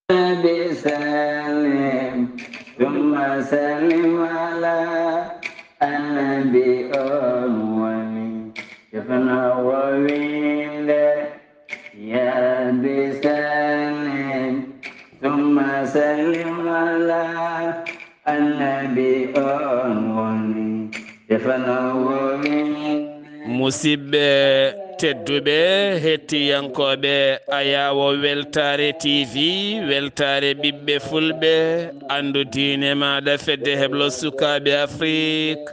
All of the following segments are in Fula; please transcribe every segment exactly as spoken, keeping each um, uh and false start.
Nabi sallim, summa sallim ala annabi on woni. Defno wo winde, ya Rabbi sallim, summa sallim ala annabi on woni. Defno wo winde. Musidɓe tedduɓe, hettiyankooɓe Ayaawo Weltaare T V, weltaare ɓiɓɓe fulɓe, anndu diine maaɗa, fedde heblo sukaaɓe Afrik.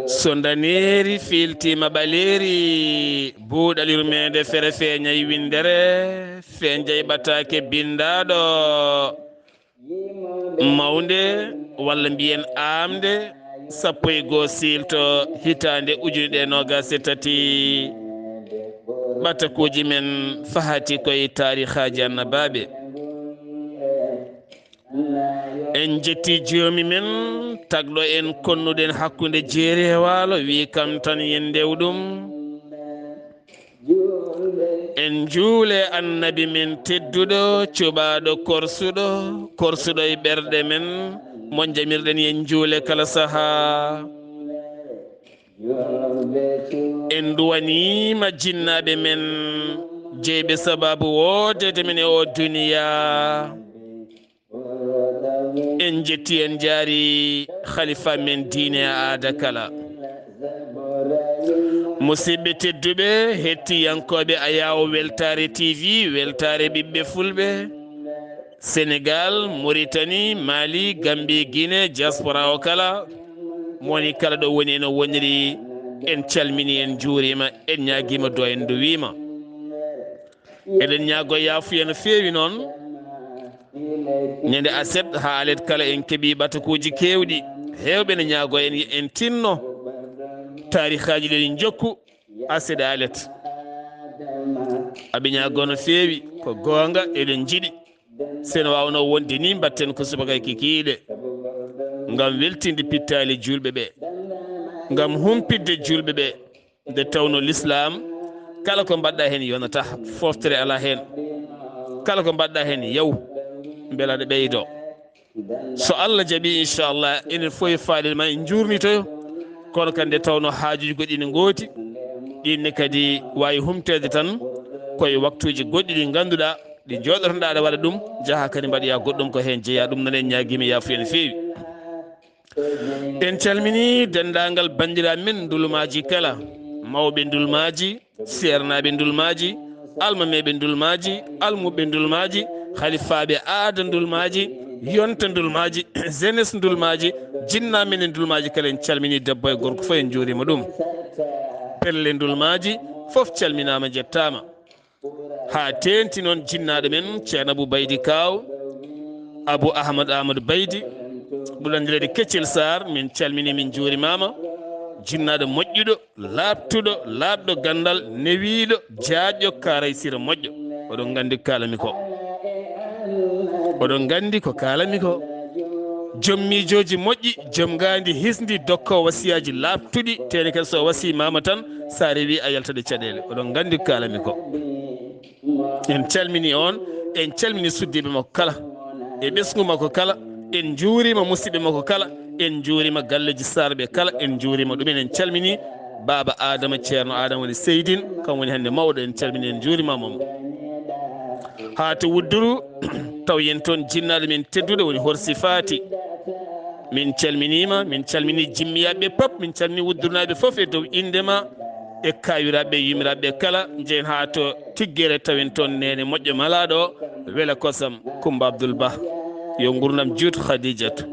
So ndaneeri fiiltiima ɓaleeri, buuɗal yurmeende fere feeñay winndere, feeñay ɓataake binndaaɗo. Mawnde, walla mbiyen aamde, sappo e goo siilto hitaande ujunere noogas e tati. Ɓatakuuji men fahati koye taarihaaji annabaaɓe. En njetti joomi men, tagɗo en konnuɗen hakkunde jeeri e waalo, wi kam tan yen ndew ɗum. En njuule annabi men tedduɗo, cuɓaaɗo korsuɗo, korsuɗo e ɓerɗe men, mo jamirɗen yen njuule kala sahaa. En nduwaniima jinnaaɓe men, jeyɓe sabaabu woodeede men e oo duniyaa. En njetti, en njaari khalifa men diine e aada kala. Musidɓe tedduɓe, hettiyankooɓe Ayaawo Weltaare T V, weltaare ɓiɓɓe fulɓe, Senegal, Mauritanie, Mali, Gambie, Guinée, diaspora o kala, mo woni kala ɗo woni eno woniri, en calmini, en njuurima, en ñaagima du'a, en duwima. Eɗen ñaago yaafuya no feewi noon. Ñande aset haa alet kala en keɓi ɓatakuuji keewɗi. Heewɓe ne ñaago en, en tinno taarihaaji ɗi njokku aset e alet. Aɓe ñaago no feewi, ko goonga, eɗen njiɗi. Seno waawno wonde ni, mbatten ko subaka e kikiiɗe. Ngam weltinde pittaali juulɓe ɓe. Ngam humpitde juulɓe ɓe. Nde tawno Lislaam, kala ko mbaɗɗa heen yonata, foftere alaa heen. Kala ko mbaɗɗa heen, yaw, mbela aɗa ɓeydo. So Allah jaɓi, inchallah, enen fof e faalel ma en njuurnitoyo. Kono kadi nde tawno haajuuji goɗɗi ne ngooti, ɗin ne kadi waawi humteede tan koye waktuuji goɗɗi ɗi ngannduɗaa, ɗi njooɗotoɗaa aɗa waɗa ɗum, njaha kadi mbaɗoya goɗɗum ko heen jeyaa. Ɗum noon en ñaagiima yaafuya no feewi. En calmini denndaangal banndiraaɓe men ndulmaaji kala, mawɓe ndulmaaji, seernaaɓe ndulmaaji, almameeɓe ndulmaaji, almuɓɓe ndulmaaji, halifaaɓe aada ndulmaaji, yonta ndulmaaji, jeunesse ndulmaaji, jinnaaɓe men e ndulmaaji kala. En calmini debbo e gorko fof, en njuurima ɗum. Pelle ndulmaaji fof calminaama, njettaama. Haa teeŋti noon jinnaaɗo men Ceerno Abou Baydy Kaaw, Abou Ahmad Amadou Baydy, ɓurɗo anndireede Keccel Sarr, min calminii, min njuurimaama. Jinnaaɗo moƴƴuɗo, laaɓtuɗo, laaɓɗo ganndal, newiiɗo, jaajɗo, kaaraysira moƴƴo. Oɗon nganndi ko kaalami ko. Oɗon nganndi ko kaalami ko. Joom miijooji moƴƴi, joom ngaandi hisndi, dokkoowo wasiyaaji laaɓtuɗi, teene kadi so wasiyiima tan, so a rewii a yaltat e caɗeele. Oɗon nganndi ko kaalami ko. En calmini on, en calmini suddiiɓe makko kala, e ɓesngu makko kala. En njuuriima musidɓe makko kala, en njuuriima galleeji Sarr ɓe kala, en njuuriima ɗumen. En calmini Baaba Adama, Ceerno Adama woni Seydin, kam woni hannde mawɗo. En calmini, en njuuriima mo. Haa to Wudduru, taw yen toon jinnaaɗo men tedduɗo woni Horsi Faati. Min calminiima, min calmini jimmiyaaɓe pop, min calmini wuddurnaaɓe fof e dow innde ma, e kaawiraaɓe, yuumiraaɓe kala. Njeyen haa to Tiggere, tawen toon neene moƴƴo malaaɗo o, wela kosam, Kumba Abdul Bah. Yo nguurndam juut, Khadijatu.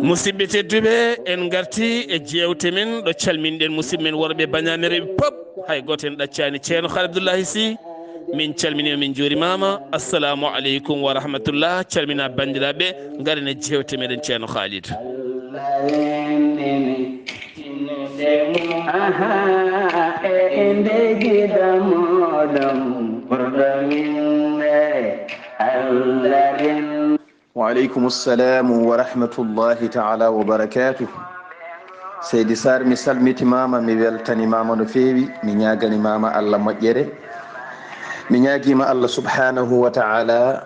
Musidɓe tedduɓe, en ngarti e jeewte men, ɗo calminɗen musidɓe men worɓe Bañamereɓe pop. Hay gooto en ɗaccaani Ceerno Khalil Abdullahi Sy. Min calminii, min njuurimaama. Assalamu aleykum wa rahmatullah. Calmina banndiraaɓe, ngaren e jeewte meɗen Ceerno Khalid. Aha, e inde giɗo moɗon ɓurɗo winde Allah. Wa aleykum salamu wa rahmatullahi taala wa barakatuh. Seydi Sarr, mi salmitimaama, mi weltanimaama no feewi, mi ñaaganimaama Allah moƴƴere. Mi ñaagiima Allah subhanahu wa ta'ala,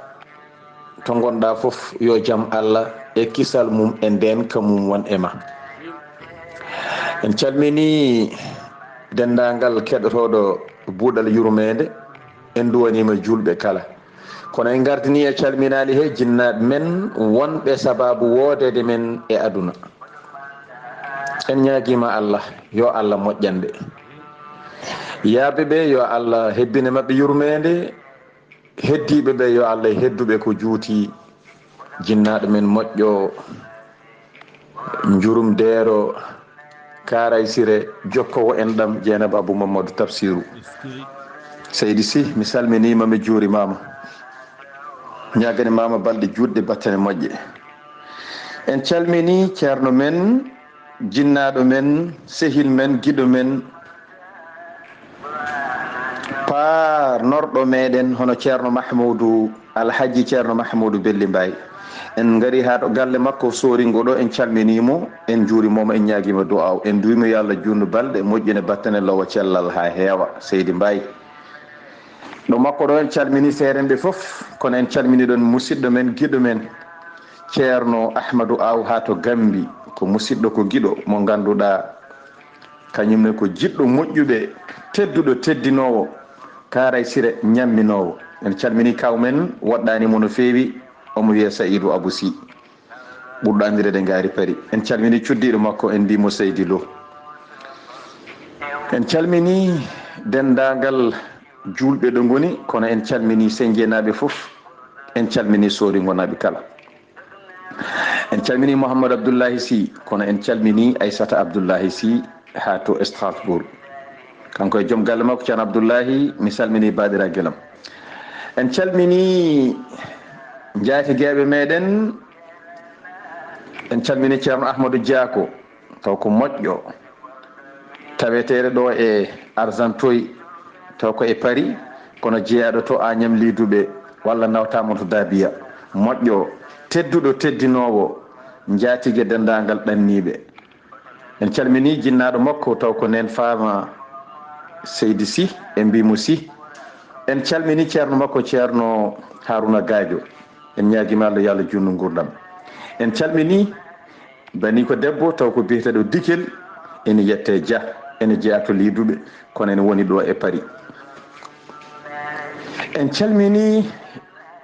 to ngonɗaa fof, yo jam Allah e kisal mum e ndeenka mum won e ma. En calminii denndaangal keɗotooɗo buuɗal yurmeende, en nduwaniima juulɓe kala. Kono en ngardinii e calminaali he jinnaaɓe men wonɓe sabaabu woodeede men e aduna. En ñaagiima Allah, yo Allah moƴƴan ɓe. Yaaɓe ɓe, yo Allah hebbine maɓɓe yurmeende. Heddiiɓe ɓe, yo Allah heddu ɓe ko juuti. Jinnaaɗo men moƴƴo, Njurum Deero, Kaaray Sire, jokkoowo en ɗam, Jeenaba Abou Mamadou Tafsiru. Seydi Sy, mi salminiima, mi juurimaama. Ñaagani maama balɗe juutɗe, battane moƴƴe. En calminii ceerno men, jinnaaɗo men, sehil men, giɗo men, paarnorɗo meɗen, hono ceerno Mahmoudou, Alhaji Ceerno Mahmoudou Belli Mbaye. En ngari haa to galle makko sooringo ɗo, en calminii mo, en njuuriima mo, en ñaagiima du'aaw, en nduwiima yo Allah juutnu balɗe, moƴƴina battane, lowa cellal haa heewa, Seydi Mbaye. Ɗo makko ɗo, en calminii seerenɓe fof, kono en calminii ɗoon musidɗo men, giɗo men, ceerno Ahmadou Aw haa to Gambi, ko musidɗo, ko giɗo mo ngannduɗaa, kañum ne ko jiɗɗo moƴƴuɓe, tedduɗo, teddinoowo, Kaaray Sire ñamminoowo. En calminii kaaw men, woɗɗaani mo no feewi, omo wiyee Saïdou Abou Sy, ɓurɗo anndireede Ngaari Pari. En calminii cuddiiɗo makko, en mbii mo Seydi Lo. En calminii denndaangal juulɓe ɗo ngoni, kono en calminii Senjeenaaɓe fof, en calminii Sooringonaaɓe kala. En calminii Mouhamadou Abdoullahi Sy, kono en calminii Aissata Abdoullahi Sy haa to Strasbourg. Kanko e joom galle makko, Ceerno Abdoullahi, mi salminii baaɗiraagal am. En calminii njaatigeeɓe meɗen, en calminii Ceerno Ahmadou Diako, taw ko moƴƴo, taweteeɗo ɗo e Argenteuil, taw ko e Paris, kono jeyaaɗo to Agnam Liduɓe walla nawtaama to Dabia. Moƴƴo, tedduɗo, teddinoowo, njaatige denndaangal ɗanniiɓe. En calminii jinnaaɗo makko, taw ko neen faama Seydi Sy, en mbii mo Sy. En calminii ceerno makko, Ceerno Haruna Gadio. En ñaagiima Allah, yo Allah juutnu nguurndam. En calminii banii ko debbo, taw ko biyeteeɗo Dikel, ene yettee Dia, ene jeyaa to Liduɓe, kono ene woni ɗo e Paris. En calminii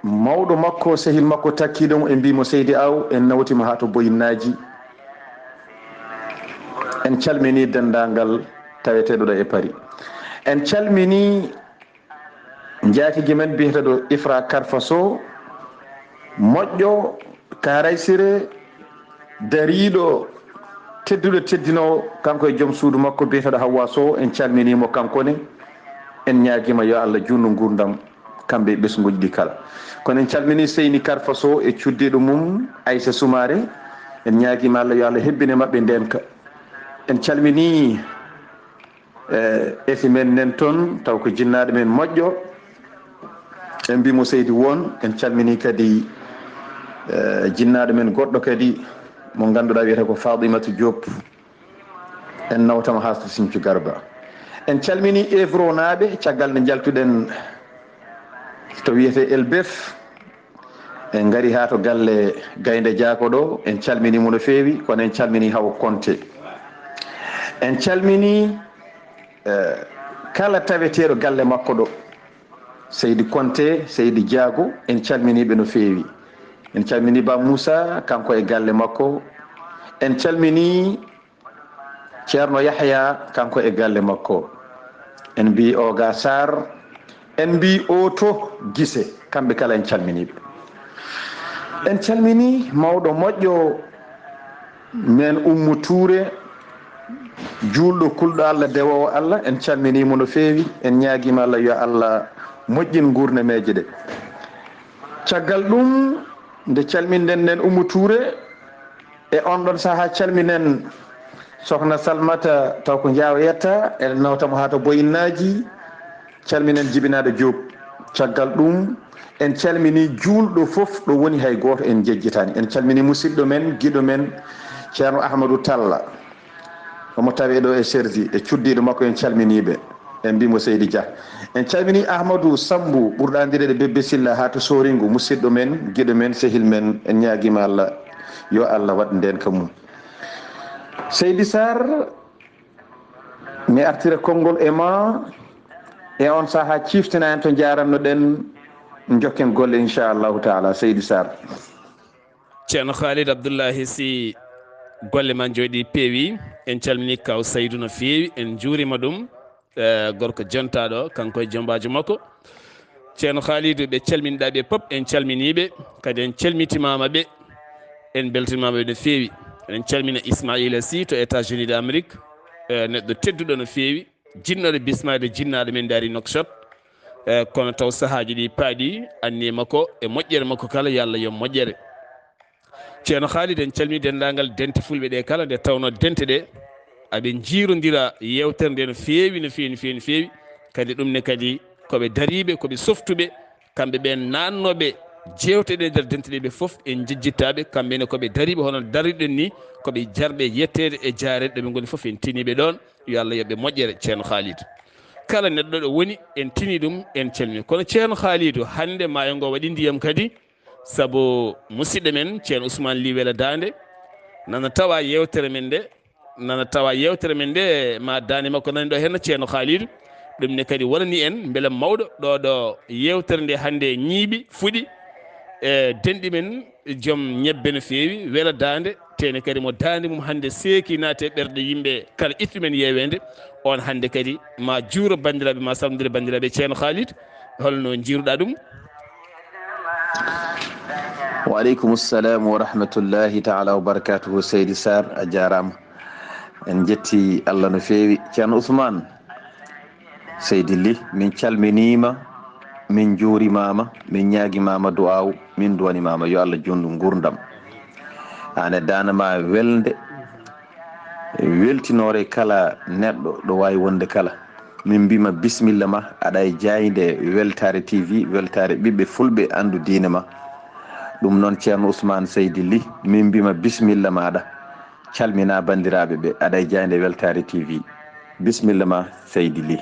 mawɗo makko, sehil makko takkiiɗo mo, en mbii mo Seydi Aw, en nawtii mo haa to Boyinnaaji. En calminii denndaangal taweteeɗo ɗo e Paris. En calminii njaatige men biyeteeɗo Ifra Karfa Sow, moƴƴo, Kaaray Sire, dariiɗo, tedduɗo, teddinoowo, kanko e joom suudu makko biyeteeɗo Hawwa Sow, en calminii mo kanko ne, en ñaagiima yo Allah juutnu nguurndam, kamɓe e ɓesnguuji ɗi kala. Kono en calminii Seyni Karfa Sow e cuddiiɗo mum Aissa Soumaré, en ñaagiima Allah yo Allah hebbine maɓɓe ndeenka. En calminii e esi men nen toon, taw ko jinnaaɗo men moƴƴo, en mbii mo Seydi Won. En calminii kadi e jinnaaɗo men goɗɗo kadi mo ngannduɗaa wiyetee ko Fatimata Diop, en nawtama haa to Sinthiou Garba. En calminii Evronaaɓe, caggal nde njaltuɗen to wiyetee Elbef, en ngari haa to galle Gaynde Jaako ɗo, en calminii mo no feewi, kono en calminii Hawa Konte. En calminii e kala taweteeɗo galle makko ɗo, Seydi Konte, Seydi Diago, en calminii ɓe no feewi. En calminii Ba Moussa, kanko e galle makko. En calminii Ceerno Yahya, kanko e galle makko. En mbii Oga Sarr, en mbii Oto Gise, kamɓe kala en calminii ɓe. En calminii mawɗo moƴƴo men Ummu Tuure, juulɗo, kulɗo Allah, dewoowo Allah, en calminii mo no feewi, en ñaagiima Allah yo Allah moƴƴin nguurnameeje ɗe. Caggal ɗum, nde calminɗen nden Ummu Tuure, e on ɗon sahaa calminen Sokhna Salmata, taw ko Jaawo Yetta, en nawta mo haa to Boyinnaaji, calminen Jibinaaɗo Diop. Caggal ɗum, en calminii juulɗo fof ɗo woni, hay gooto en njejjitaani. En calminii musidɗo men, giɗo men, Ceerno Ahmadou Talla. Omo tawee ɗo e Serdi, e cuddiiɗo makko, en calminii ɓe. En mbimo Seydi Dia. En calmini Ahmadou Sambou, ɓurɗo anndireede Bébé Silla, haa to Soringu, musidɗo men, giɗo men, sehil men. En ñaagima Allah, yo Allah waɗ ndeen ka mum. Seydi Sarr, mi artira konngol e ma, e on sahaa ciftina en to njaarannoɗen, njokken golle, inchallahu taala. Seydi Sarr. Ceerno Khalid Abdullahi, si golle ma njooɗi peewi, en calmini kaw Saydu no feewi, en njuurima ɗum, eh, gorko jontaaɗo, kanko e jombaajo makko. Ceerno Khalid, ɓe calminɗa ɓe pop, en calminiɓe, kadi en calmitimama ɓe, en beltinimama ɓe no feewi. En calmina Ismaila Sy to États-Unis d'Amérique, eh, neɗɗo tedduɗo no feewi, jinnoɗo bismaade jinnaaɗo men daari Nouakchott. Eh, kono taw sahaaji ɗi paaɗi, anniye makko e moƴƴere makko kala, yo Allah yo moƴƴere. Ceerno Khalid, en calmini denndaangal dente fulɓe ɗe kala, nde tawno dente ɗe aɓe njiirondira yeewtere nde no feewi, no feewi, no feewi, no feewi. Kadi ɗum ne kadi ko ɓe dariiɓe, ko ɓe softuɓe, kamɓe ɓen naatnooɓe jeewte ɗe nder dente ɗe, ɓe fof en njejjittaɓe, kamɓe ne ko ɓe dariiɓe hono dariɗen ni, ko ɓe jarɓe yetteede e jaareede ɗo ɓe ngoni fof, en tiniɓe ɗon, yo Allah yoɓ ɓe moƴƴere, Ceerno Khalid. Kala neɗɗo ɗo woni, en tini ɗum, en calmini. Kono Ceerno Khalid, hannde maayo ngo waɗi ndiyam kadi, sabu musidɗo men Ceerno Ousmane Ly Wela Daande nana tawa yeewtere men nde, nana tawa yeewtere men nde, ma daande makko nani ɗo henna, Ceerno Khalid. Ɗum ne kadi wonani en mbele mawɗo ɗo, ɗo yeewtere nde hannde ñiiɓi, fuɗi, e denɗi men joom ñebbe no feewi, Wela Daande, tene kadi mo daande mum hannde seeki naate ɓerɗe yimɓe kala ittuɓe men yeeweende. On hannde kadi ma juuro banndiraaɓe, ma salmondire banndiraaɓe. Ceerno Khalid, holno njiiruɗa ɗum? Wa aleykum salam wa rahmatullahi taala wa barakatuhu. Seydi Sarr, a jaaraama. En njetti Allah no feewi. Ceerno Ousmane, Seydi Ly, min calminiima, min njuurimaama, min ñaagimaama du'aawu, min duwanimaama yo Allah juutnu nguurndam. Aan e daande ma welnde, weltinoore kala neɗɗo ɗo waawi wonde kala. Min mbima bisimilla ma, aɗa e jaaynde Weltaare T V, Weltaare ɓiɓɓe fulɓe, anndu diine ma. Ɗum noon, Ceerno Ousmane Seydi Ly, min mbima bisimilla maaɗa, calmina banndiraaɓe ɓe, aɗa e jaaynde Weltaare T V. Bisimilla ma, Seydi Ly.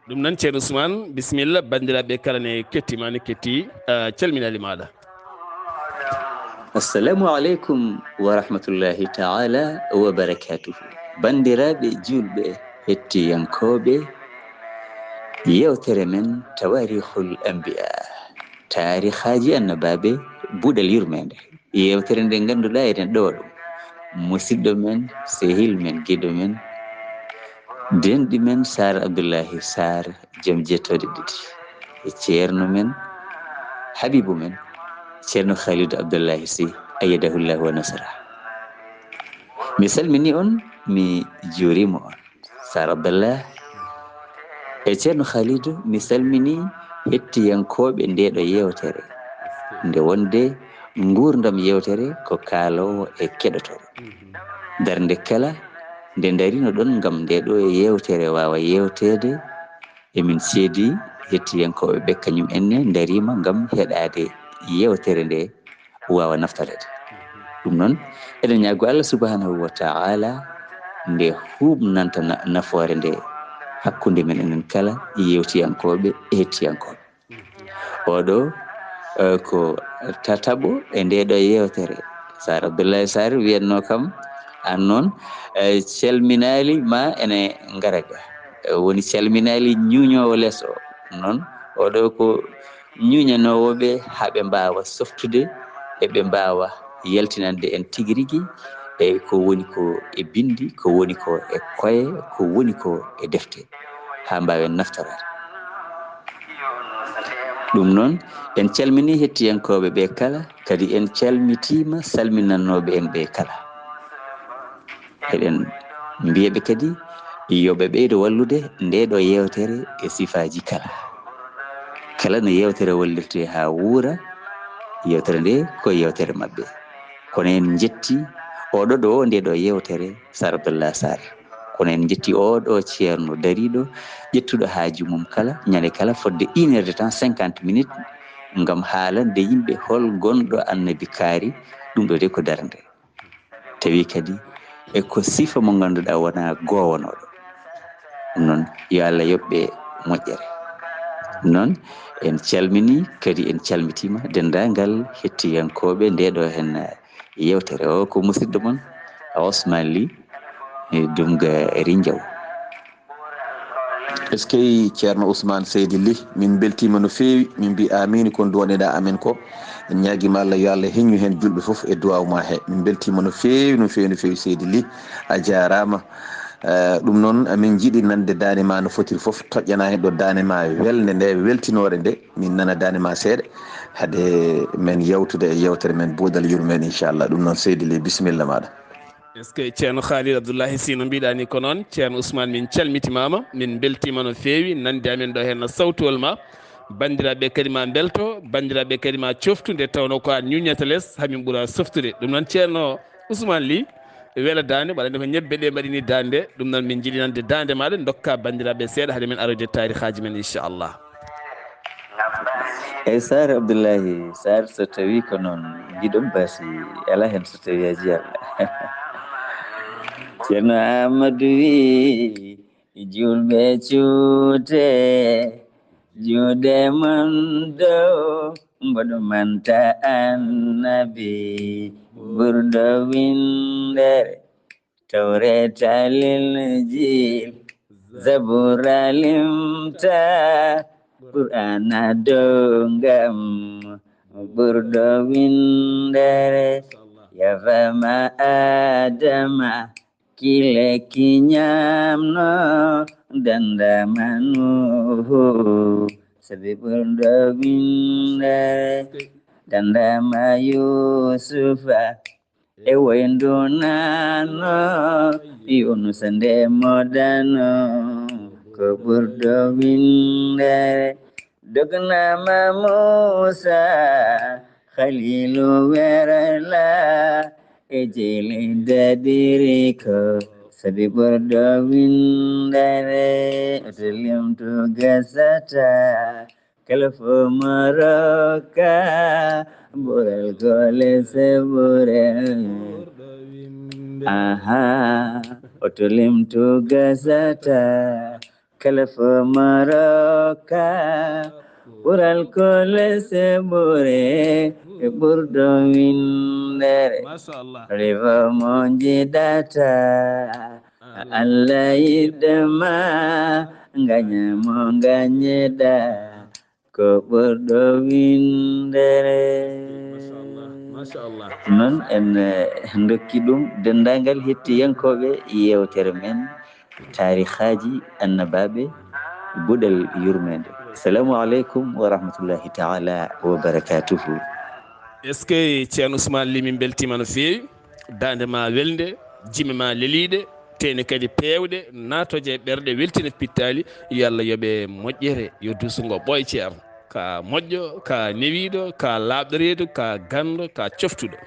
Ɗum noon, Ceerno Ousmane, bisimilla, banndiraaɓe kala ne kettima, ne ketti, ah, calminaali maaɗa. Assalamu aleykum wa rahmatullahi taala wa barakatuhu. Banndiraaɓe juulɓe, hettiyankooɓe yeewtere men Tawarihul Anbiya, taarihaaji annabaaɓe, buɗal yurmeende. Yeewtere nde ngannduɗaa eɗen ɗowa ɗum, musidɗo men, sehil men, giɗo men, denɗi men Sar Abdullahi Sar, joom jettooɗe ɗiɗi, e ceerno men, habibu men, Ceerno Khalid Abdullahi Sy, ayyadahullahu wa nasara. Mi salmini on, mi juurima on. Sar Abdallah e Ceerno Khalidou, mi salmini hettiyankooɓe nde ɗo yeewtere, nde wonde nguurndam yeewtere ko kaaloowo e keɗotooɗo. Darnde kala nde darino ɗon ngam nde ɗo yeewtere waawa yeewteede, emin ceedi hettiyankooɓe ɓe, kañum enne ndariima ngam heɗaade yeewtere nde, waawa naftoreede. Ɗum noon, eɗen ñaago Allah subhanahu wa ta'ala nde huuɓnanta na-, nafoore nde hakkunde men enen kala, yeewtiyankooɓe e hettiyankooɓe. Oɗo, eh, ko tataɓo e nde ɗo yeewtere. Sar Abdullahi Sar wiyatno kam, aan noon, eh, calminaali ma ene ngara ga. Eh, woni calminaali ñuuñoowo les o. Noon, oɗo ko ñuuñanoowo ɓe haa ɓe mbaawa softude, e ɓe mbaawa yaltinande en tigi rigi e ko woni ko e binndi, ko woni ko e koye, ko woni ko e defte, haa mbaawen naftoraade. Ɗum noon, en calminii hettiyankooɓe ɓe kala, kadi en calmitiima salminannooɓe en ɓe kala. Eɗen mbiya ɓe kadi yo ɓe ɓeydo wallude nde ɗo yeewtere e sifaaji kala. Kala no yeewtere wallirte haa wuura, yeewtere nde ko yeewtere maɓɓe. Kono en njetti oɗo ɗo nde ɗo yeewtere, Sar Abdallah Sar. Kono en njetti oɗo ceerno dariiɗo, ƴettuɗo haaju mum kala, ñande kala fodde une heure de temps, cinquante minutes, ngam haalande yimɓe hol gonɗo Annabi kaari, ɗum ɗo de ko darnde. Tawi kadi e ko sifa mo ngannduɗaa wonaa goowanooɗo. Ɗum noon, yo Allah yoɓ ɓe moƴƴere. Ɗum noon, en calminii, kadi en calmitiima denndaangal hettiyankooɓe ndee ɗoo heen yeewtere. O ko musidɗo mon, Ousmane Ly, e Dumga Rinjaw. Eskey, Ceerno Ousmane Seydi Ly, min mbeltiima no feewi, min mbi aamiin ko duwaniɗaa amen ko. En ñaagiima Allah, yo Allah heññu heen julɓe fof e duwaaw maa he. Min mbeltiima no feewi, no feewi, no feewi, Seydi Ly. A jaaraama. Eh, ɗum noon, amin njiɗi nande daande ma no fotiri fof, toƴƴana heen ɗo daande ma welnde nde, weltinoore nde, min nana daande ma seeɗa, hade men yewtude e yewtere men Buuɗal Yurmeende, inchallah. Ɗum noon, Seydi Ly, bisimilla maaɗa. Est-ce que Ceerno Khalid Abdoulahi Sy, no mbiɗa ni ko noon, Ceerno Ousmane, min calmitimaama, min mbeltiima no feewi, nande amen ɗo heen sawtuwol ma, banndiraaɓe kadi ma mbelto, banndiraaɓe kadi ma coftu, nde tawnoo ko an ñuññata les, hamin ɓura softude. Ɗum noon, Ceerno Ousmane Ly, wela daande, mbaɗa nde ko ñebbe ɗe mbaɗini daande, ɗum noon min njiɗi nande daande maɗa, ndokka banndiraaɓe seeɗa, hade men aroyde taarihaaji men, inchallah. Eyi, Saar Abdullahi, Saar, so tawii ko noon, njiɗon basi, alaa heen so tawii a jiyat. Ceerno Amadou wi, julɓe cuute, juuɗe mon dow, mboɗo manta annabi, ɓurɗo winndere, Tawreeta, Linjiil, Zabuura, Limta, Qur'aana dow ngam, ɓurɗo winndere, yafama Adama, ki lekki ñaamno, dandama Nuuhu, sabi ɓurɗo winndere, dandama Yuusufa, e woyndu nano, Yuunusa nde modano, ko ɓurɗo winndere, dognama Muusa, Khalilu werla, e jeyli daɗiri ko, sabi ɓurɗo winndere, oto limtu gasata, kala fof mo rokka, ɓural ko lese ɓurel. Aha, oto limtu gasata, kala fof mo rokka, ɓural ko lese ɓure, e ɓurɗo winndere. Machallah. Rivo mo jiɗata, Allah yiɗma, ngaña mo ngañeɗa, ko ɓurɗo winndere. Machallah, machallah. Noon en, eh, ndokki ɗum denndaangal hettiyankooɓe yeewtere men, Taarihaaji Annabaaɓe, Buuɗal Yurmeende. Assalamu aleykum wa rahmatullahi taala wa barakatuhu. Est-ce que Ceerno Ousmane Ly, min mbeltiima no feewi. Daande ma welnde, jime ma leliiɗe, teene kadi peewɗe, naatooje e ɓerɗe, weltina pittaali. Yo Allah yoɓe moƴƴere, yo duusu ngo ɓooy, Ceerno. Ka moƴƴo, ka newiiɗo, ka laaɓɗo reedu, ka ganndo, ka coftuɗo.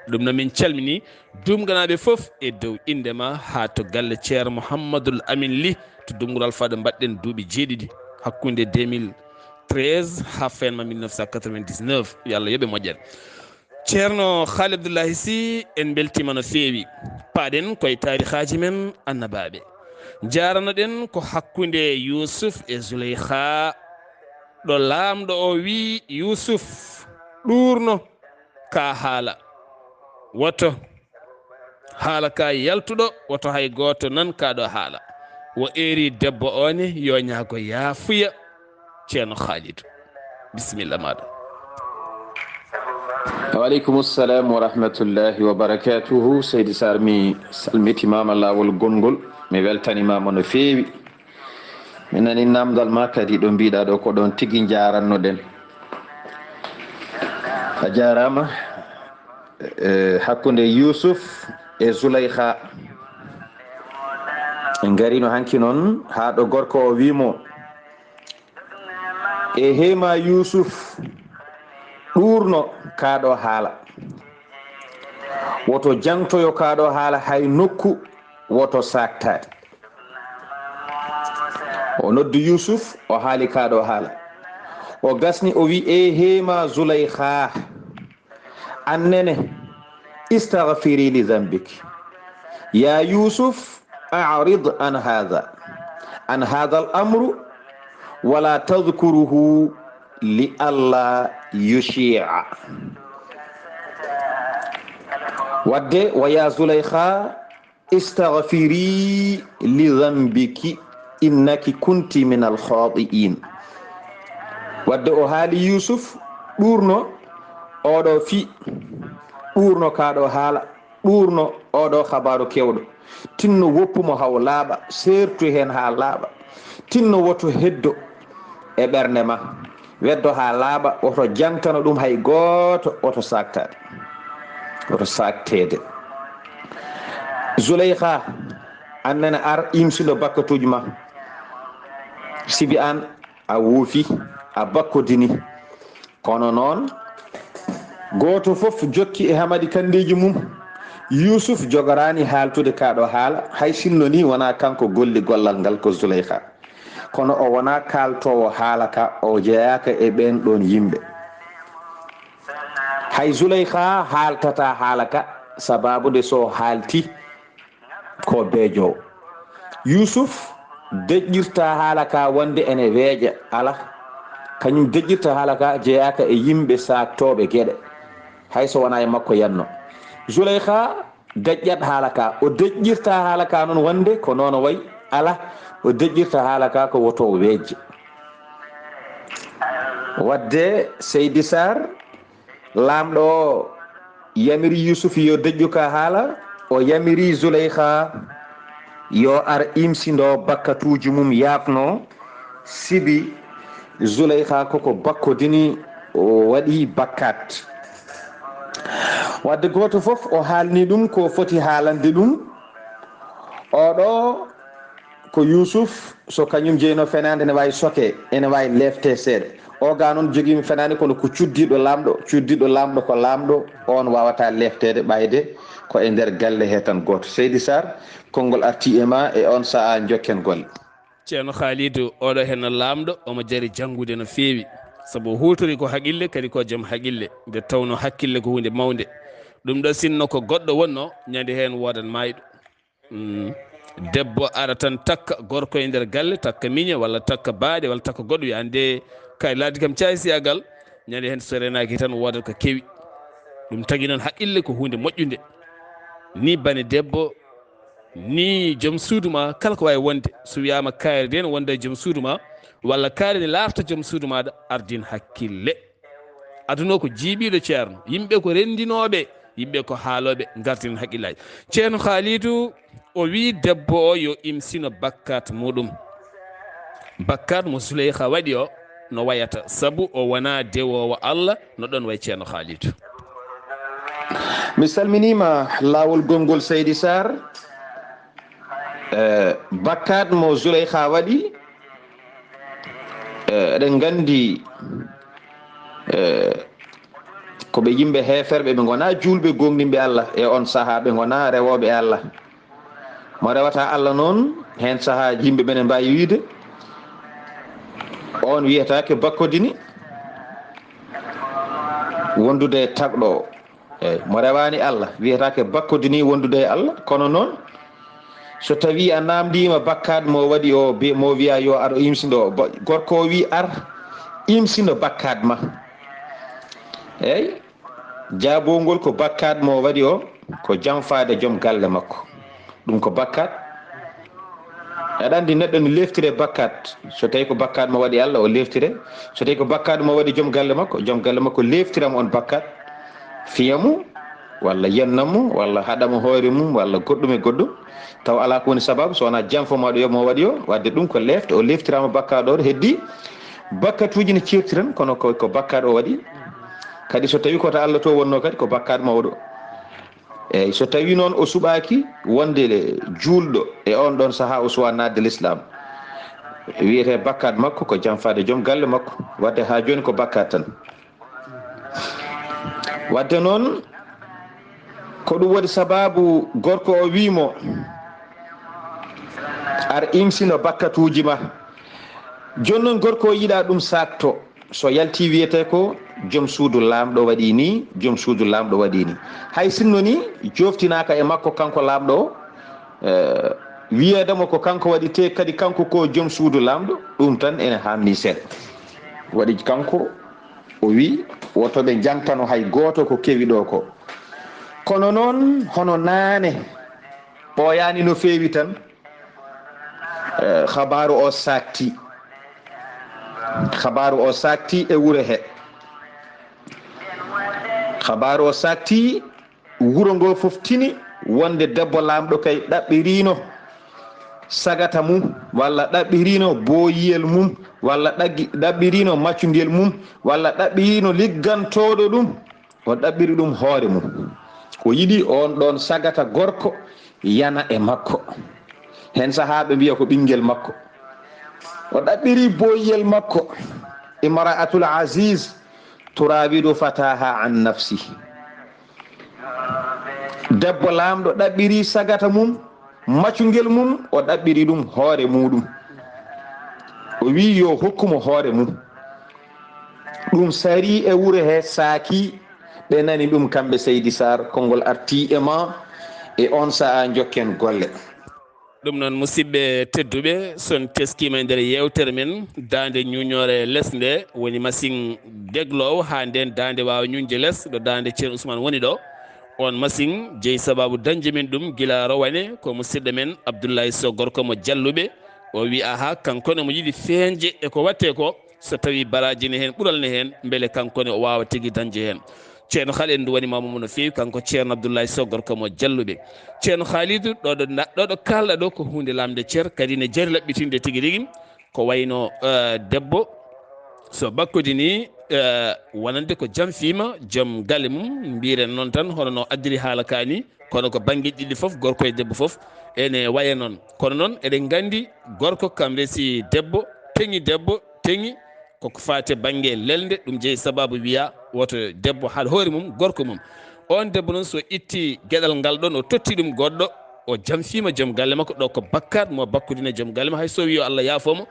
Ɗum noon min calminii Dumganaaɓe fof e dow innde ma, haa to galle Ceerno Mouhamadoul Amine Ly to Dumnguru Alfaaɗo, mbaɗɗen duuɓi jeeɗiɗi, hakkunde deux mille treize haa fenma mille neuf cent quatre-vingt-dix-neuf. Yo Allah yoɓe moƴƴere. Ceerno Khalid Abdoulahi Sy, en mbeltiima no feewi. Paaɗen koye taarihaaji men annabaaɓe. Njaaranoɗen ko hakkunde Yuusuf e Zuleyha, ɗo laamɗo o wii Yuusuf ɗuurno ka haala. Woto haala ka yaltuɗo, woto hay gooto nan ka ɗo haala. Wo eeri debbo o ne, yo ñaago yaafuya. Ceerno Khalidou, bisimilla maaɗa. Wa aleykum salam wa rahmatullahi wa barakatuhu. Seydi Sarr, mi salmitimaama laawol gonngol, mi weltanimaama no feewi. Mi nani namdal ma kadi, ɗo mbiɗa ɗo ko ɗon tigi njarannoɗen. A jaaraama. E, hakkunde Yuusuf e Zuleyha. En ngarino hanki noon haa ɗo gorko o wii mo, e heema Yuusuf ɗuurno kaa ɗo haala. Woto jaŋtoyo kaa ɗo haala hay nokku, woto saaktaade. O noddi Yuusuf, o haali kaa ɗo haala. O gasni, o wii, e heema Zuleyha, an nene, istagfiri li zambiki. Ya Yuusuf, a'rid an haada. an hadha al amru wala tadhkuruhu li alla yushia. Wadde, wa ya Zulaykha, istaghfiri li dhanbiki innaki kunti min al khati'in. Wadde o haali Yusuf, ɗuurno oɗo fi, ɗuurno kaɗo haala, ɗuurno oɗo habaru kewɗo, tinno woppu mo haw laaɓa, seertu heen haa laaɓa, tinno woto heddo e ɓernde ma, weddo haa laaɓa, woto jangtano ɗum hay gooto, woto saaktaade, woto saakteede. Zuleyha, an nene ar imsindo bakkatuuji ma, sibi an a wuufi, a bakkodini. Kono noon, gooto fof jokki e hamadi kanndeeji mum. Yuusuf jogoraani haaltude kaa ɗoo haala, hay sinno nii wonaa kanko golli gollal ngal, ko Zuleyha. Kono o wonaa kaaltoowo haala ka, o jeyaaka e ɓeen ɗoon yimɓe. Hay Zuleyha haaltataa haala ka, sabaabu nde so haalti, ko beejo. Yuusuf deƴƴirta haala ka wonde ene weeƴa, ala. Kañum deƴƴirta haala ka jeyaaka e yimɓe saaktooɓe geɗe, hay so wonaa e makko yanno. Zuleyha deƴƴat haala ka, o deƴƴirta haala ka noon wonde ko noon o wayi, ala, o deƴƴirta haala ka ko woto o weejje. Wadde Seydi Sarr, laamɗo o yamiri Yuusuf yo deƴƴu ka haala, o yamiri Zuleyha yo ar imsindo bakkatuuji mum yaafno, sibi Zuleyha koko bakkodini o waɗi bakkat. Wadde gooto fof o haalni ɗum ko foti haalande ɗum. Oɗo ko Yuusuf, so kañum jeyno fenaande, ene waawi soke, ene waawi leefte seeɗa. O ga noon jogiima fenaande, kono ko cuddiiɗo laamɗo, cuddiiɗo laamɗo ko laamɗo, oon waawata leefteede ɓayde ko e nder galle he tan gooto. Seydi Sarr, konngol arti e ma e oon sahaa, njokken golle. Ceerno Khalidou, oɗo henna laamɗo, omo jari janngude no feewi. Sabu o huutori ko haqille, kadi ko joom haqille. Nde tawnoo hakkille ko huunde mawnde. Ɗum ɗo sinno ko goɗɗo wonno, ñande heen woodat maayɗo. Mm. Debbo ara tan takka gorko e nder galle, takka miñe walla takka baaɗe walla takka goɗɗo, wiya, "Annde kay laabi kam caayi siyagal, ñande heen so reenaaki tan woodat ko kewi." Ɗum tagi noon haqqille ko huunde moƴƴunde. Ni bane debbo, ni joom suudu ma, kala ko waawi wonde, so wiyaama kaari de ne wonda e joom suudu ma, walla kaari ne laarta joom suudu maaɗa, ardin hakkille. Aduna o ko jiiɓiiɗo, ceerno. Yimɓe ko renndinooɓe, yimɓe ko haalooɓe, ngartiren haqqillaaji. Ceerno Khalidou, o wii debbo o yo imsino bakkat muɗum. Bakkat mo Zuleyha waɗi o, no wayata, sabu o wonaa dewoowo Allah, no ɗon wayi, ceerno Khalidou. Mi salminiima laawol gonngol, Seydi Sarr. Eh, bakkat mo Zuleyha waɗi, eh, eɗen nganndi, eh, ko ɓe yimɓe heeferɓe, ɓe ngonaa juulɓe goongɗinɓe Allah e oon sahaa, ɓe ngonaa rewooɓe e Allah. Mo rewata Allah noon, heen sahaa yimɓe ɓe ne mbaawi wiyde, oon wiyetaake bakkodini wondude e tagɗo o. Eey, mo rewaani Allah, wiyetaake bakkodini wondude e Allah, kono noon, so tawii a naamndiima bakkat mo waɗi o, bi-, mo wiya yo ar o imsindo, ba-, gorko o wii ar, imsindo bakkat ma. Eey, jaabongol ko bakkat mo waɗi o, ko janfaade joom galle makko. Ɗum ko bakkat. Aɗa anndi neɗɗo ne leftire bakkat. So tawi ko bakkat mo waɗi Allah, o leftire. So tawi ko bakkat mo waɗi joom galle makko, joom galle makko leftira mo on bakkat. Fiya mo, walla yenna mo, walla haɗa mo hoore mum, walla goɗɗum e goɗɗum. Taw alaa ko woni sababu, so wonaa janfo ma ɗo mo waɗi o, wadde ɗum ko lefte, o leftiraama bakkat o, heddi bakkatuuji ne ceertiran, kono ko, ko bakkat o waɗi. Kadi so tawi ko to Allah to wonno kadi, ko bakkat mawɗo. Eey, so tawi noon o suɓaaki wonde le juulɗo e on ɗon sahaa, o suwa naatde l'islam, wiyete bakkat makko ko janfaade joom galle makko, wadde haa jooni ko bakkat tan. Wadde noon, ko ɗum woni sababu gorko o wii mo, ar imsino bakkatuuji ma. Jooni noon gorko o yiɗa ɗum saakto. So yalti wiyete ko joom suudu laamɗo waɗi ni, joom suudu laamɗo waɗi ni. Hay sinno ni joftinaaka e makko kanko laamɗo o, eh, wiyeede mo ko kanko waɗi, te kadi kanko ko joom suudu laamɗo, ɗum tan ene haamni seeɗa. Waɗi kanko o wi woto ɓe jantano hay gooto ko kewi ɗo ko. Kono noon, hono naane ɓooyaani no feewi tan, eh, habaaru o saakti. Habaaru o saakti e wuro he. Habaaru o saakti, wuro ngo fof tini wonde debbo laamɗo kay ɗaɓɓiriino sagata mum, walla ɗaɓɓiriino booyiyel mum, walla ɗaggi-, ɗaɓɓiriino maccungel mum, walla ɗaɓɓiriino liggantooɗo ɗum, o ɗaɓɓiri ɗum hoore mum. O yiɗi oon ɗoon sagata gorko yana e makko. Heen sahaa ɓe mbiya ko ɓinngel makko. O ɗaɓɓiri booyiyel makko, imra'atul aziz turawidu fataha an nafsi. Debbo laamɗo ɗaɓɓiri sagata mum, macungel mum, o ɗaɓɓiri ɗum hoore muɗum. O wi yo hokku mo hoore mum. Ɗum sari e wuro he saaki, ɓe nani ɗum kamɓe Seydi Sarr, konngol arti e ma e on sa'a njokken golle. Ɗum noon, musidɓe tedduɓe, so on teskiima e nder yeewtere men, daande ñuñoore les nde woni masiŋ degloowo haa ndeen daande waawa ñuñde les, ɗo daande Ceerno Usmaan woni ɗo. Oon masiŋ jeyi sabaabu dañde men ɗum gila rowane, ko musidɗo men Abdullahi Sow, gorko mo Jalluɓe. O wi, aha, kanko ne mo yiɗi feeñde e ko waɗtee ko, so tawii baraaji ne heen, ɓural ne heen, mbele kanko ne o waawa tigi dañde heen. Ceerno Khalid, ndu woni mamo no feewi, kanko Ceerno Abdoulaye Sow, gorko mo Jalluɓe. Ceerno Khalid, ɗo ɗo na-, ɗo ɗo kaalɗa ɗo ko huunde lamnde cer, kadi ne jari laɓɓitinde tigi rigi. Ko wayno, eh, debbo, so bakkodi ni, eh, wonande ko jam fiima joom galle mum, mbiren noon tan, hono no addiri haala ka ni, kono ko banngeeji ɗiɗi fof, gorko e debbo fof, ene waya noon. Kono noon, eɗen nganndi gorko kam resi debbo, teŋi debbo, teŋi, koko faati e bannge lelnde, ɗum jeyi sabaabu wiya woto debbo haɗ hoore mum, gorko mum. Oon debbo noon, so itti geɗal ngal ɗoon, o totti ɗum goɗɗo, o jamfiima joom galle makko, ɗo ko bakkaat mo bakkudine joom galle makko. Hay so wi yo Allah yaafo mo,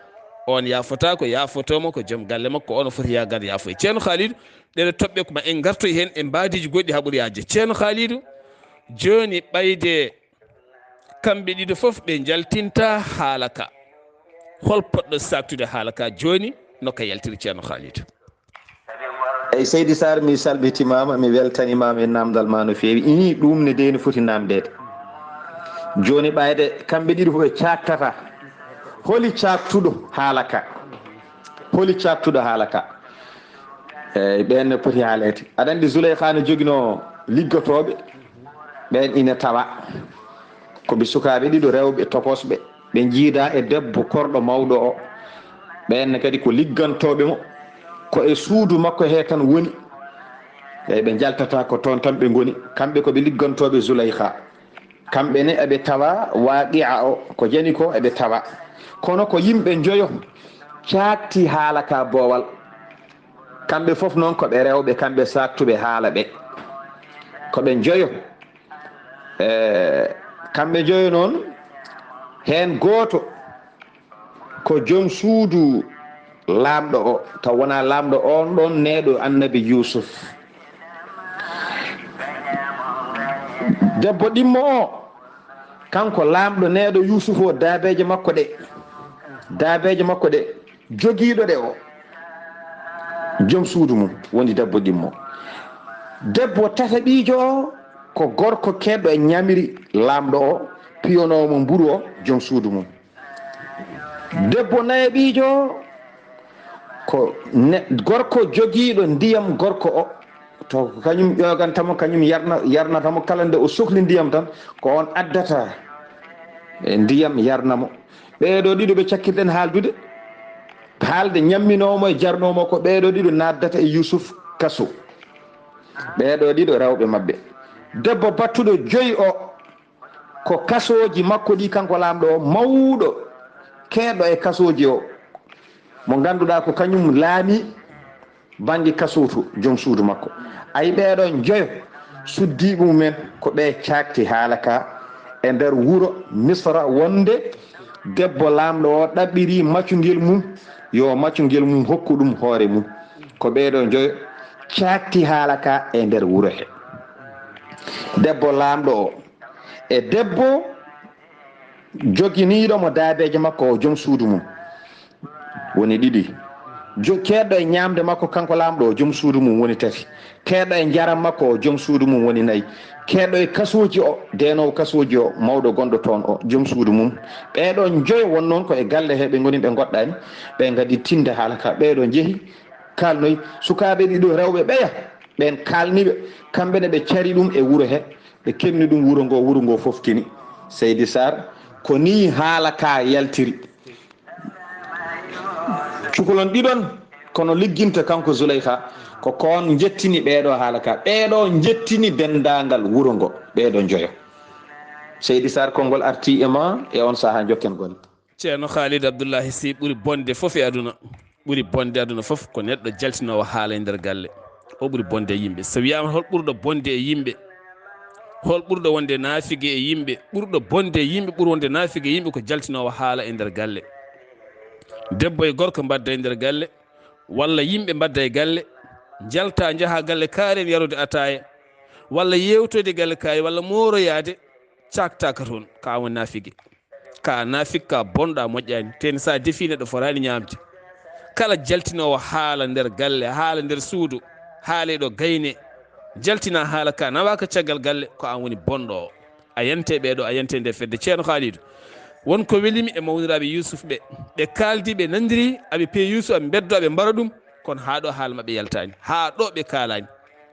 oon yaafotaako, yaafotooma ko joom galle makko, oon o foti yaagaade yaafo. Ceerno Khalidou, ɗeɗo toɓɓe ko ma en ngartoy heen e mbaadiiji goɗɗi haa ɓuri yaajde. Ceerno Khalidou, jooni ɓayde kamɓe ɗiɗo fof ɓe njaltinta haala ka. Hol potɗo saaktude haala ka jooni, no ka yaltiri Ceerno Khalidou? Eyi, Seydi Sarr, mi salmitimaama, mi weltanimaama e naamndal ma no feewi. Ii, ɗum ne dey no foti naamndeede. Jooni ɓayde kamɓe ɗiɗo fof ɓe caaktata. Holi caaktuɗo haala ka? Holi caaktuɗo haala ka? Eyi, ɓeen ne poti haaleede. Aɗa anndi Zuleyha no joginoo liggotooɓe, ɓeen ina tawa. Ko ɓe sukaaɓe ɗiɗo rewɓe tokosɓe, ɓe njiida e debbo korɗo mawɗo o. Ɓeen ne kadi ko liggantooɓe mo, ko e suudu makko he tan woni. Eyi, ɓe njaltata ko toon tan ɓe ngoni. Kamɓe ko ɓe liggantooɓe Zuleyha. Kamɓe ne eɓe tawa Waaqi'a o, ko jani ko eɓe tawa. Kono ko yimɓe njoyo caakti haala ka boowal. Kamɓe fof noon ko ɓe rewɓe, kamɓe saaktuɓe haala ɓe. Ko ɓe njoyo. Eh, kamɓe njoyo noon, heen gooto ko joom suudu laamɗo o, taw wonaa laamɗo oon ɗoon neeɗo Annabi Yuusuf. Debbo ɗimmo o, kanko laamɗo neeɗo Yuusuf o, daabeeje makko ɗe, daabeeje makko ɗe, jogiiɗo ɗe o, joom suudu mum woni debbo ɗimmo. Debbo tataɓiijo o, ko gorko keedɗo e ñamiri laamɗo o, piyonoowo mo mburu o, joom suudu mum. Debbo nayaɓiijo o, ko ne-, gorko jogiiɗo ndiyam gorko o, to ko kañum ƴooganta mo, kañum yarna-, yarnata mo kala nde o sohli ndiyam tan, ko oon addata e ndiyam yarna mo. Ɓeeɗo ɗiɗo ɓe cakkirɗen haaldude, haalde ñamminoowo e jarnoowo ko ɓeeɗo ɗiɗo naaddata e Yuusuf kaso. Ɓeeɗo ɗiɗo rewɓe maɓɓe. Debbo battuɗo joyi o, ko kasooji makko ɗi, kanko laamɗo o, mawɗo keeɗo e kasooji o, mo ngannduɗaa ko kañum laami bannge kasootu joom suudu makko. Ayi, ɓeeɗo njoyo suddiiɓe mumen ko ɓe caakti haala ka e nder wuro Misra, wonde debbo laamɗo o ɗaɓɓiri macungel mum, yo macungel mum hokku ɗum hoore mum. Ko ɓeeɗo njoyo caakti haala ka e nder wuro he. Debbo laamɗo o e debbo Joginiiɗo mo daabeeje makko o jom suudu mum woni ɗiɗi. Jo-, keedɗo e ñaamde makko kanko laamɗo o jom suudu mum woni tati. Keedɗo e njaram makko o jom suudu mum woni nayi. Keedɗo e kasooji o, deenoowo kasooji o, mawɗo gonɗo toon o, jom suudu mum. Ɓeeɗo njoyo won noon ko e galle he ɓe ngoni ɓe ngoɗɗaani, ɓe ngadi tinde haala ka. Ɓeeɗo njehi, kaalnoyi, sukaaɓe ɗiɗo rewɓe ɓeya, ɓeen kaalni ɓe, kamɓe ne ɓe cari ɗum e wuro he, ɓe kemni ɗum wuro ngo, wuro ngo fof tini. Seydi Sarr, ko nii haala ka yaltiri. Cukalon ɗiɗon, kono ligginta kanko Zuleyha, ko koon njettini ɓeeɗo haala ka. Ɓeeɗo njettini denndaangal wuro ngo, ɓeeɗo njoyo. Seydi Sarr, konngol arti e ma e on sahaa, njokken goni. Ceerno Khalid Abdullahi Sy ɓuri bonde fof e aduna. Ɓuri bonde aduna fof ko neɗɗo jaltinoowo haala e nder galle. O ɓuri bonde e yimɓe. So wiyaama hol ɓurɗo bonde e yimɓe, hol ɓurɗo wonde naafige e yimɓe, ɓurɗo bonde e yimɓe, ɓuri wonde naafige e yimɓe ko jaltinoowo haala e nder galle. Debbo e gorko mbadda e nder galle, walla yimɓe mbadda e galle, njalta njaha galle kaari en yarude ataaya, walla yeewtoyde galle kaari, walla mooroyaade, caaktaaka toon, ka woni naafige. Ka naafik, ka bonɗa, moƴƴaani. Teni sa defi neɗɗo fotaani ñaamde. Kala jaltinoowo haala nder galle, haala nder suudu, haala e ɗo gayne, jaltina haala ka nawaaka caggal galle, ko an woni bonɗo o. A yante ɓeeɗo, a yante nde fedde. Ceerno Khalidou, won ko welimi e mawniraaɓe Yuusuf ɓe. Ɓe kaaldi, ɓe nanndiri, aɓe piya Yuusuf, aɓe mbeddo, aɓe mbara ɗum, kono haa ɗo haala maɓɓe yaltaani. Haa ɗo ɓe kaalaani.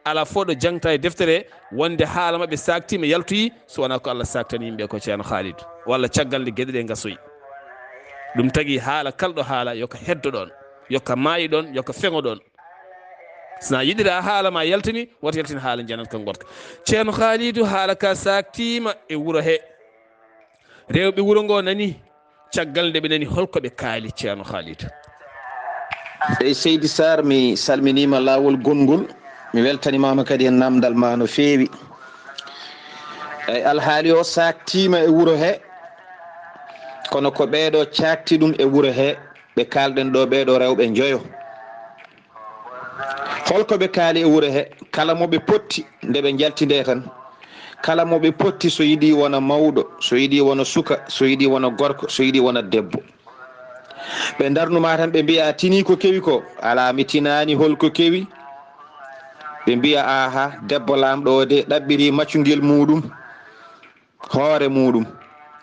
Alaa fof ɗo jangta e deftere wonde haala maɓɓe saaktiima, yaltoyi, so wonaa ko Allah saaktani yimɓe ko, Ceerno Khalidou, walla caggal nde geɗe ɗe ngasoyi. Ɗum tagi haala, kala ɗo haala, yo ka heddo ɗoon, yo ka maayi ɗoon, yo ka feŋo ɗoon. So na yiɗira haala ma yaltini, woto yaltin haala janat ka ngoɗka. Ceerno Khalidou, haala ka saaktiima e wuro he. Rewɓe wuro ngo nani, caggal nde ɓe nani, hol ko ɓe kaali, Ceerno Khalidou? Eyi, Seydi Sarr, mi salminiima laawol gonngol. Mi weltanimaama kadi e naamndal ma no feewi. Eyi, alhaali o saaktiima e wuro he, kono ko ɓeeɗo caakti ɗum e wuro he, ɓe kaalɗen ɗo, ɓeeɗo rewɓe njoyo. Hol ko ɓe kaali e wuro he? Kala mo ɓe potti, nde ɓe njalti nde tan, kala mo ɓe potti, so yiɗi wona mawɗo, so yiɗi wona suka, so yiɗi wona gorko, so yiɗi wona debbo. Ɓe ndarnuma tan, ɓe mbiya, "A tini ko kewi ko?" "Alaa, mi tinaani." "Hol ko kewi?" Ɓe mbiya, "Aha, debbo laamɗo o de ɗaɓɓiri maccungel muuɗum, hoore muuɗum,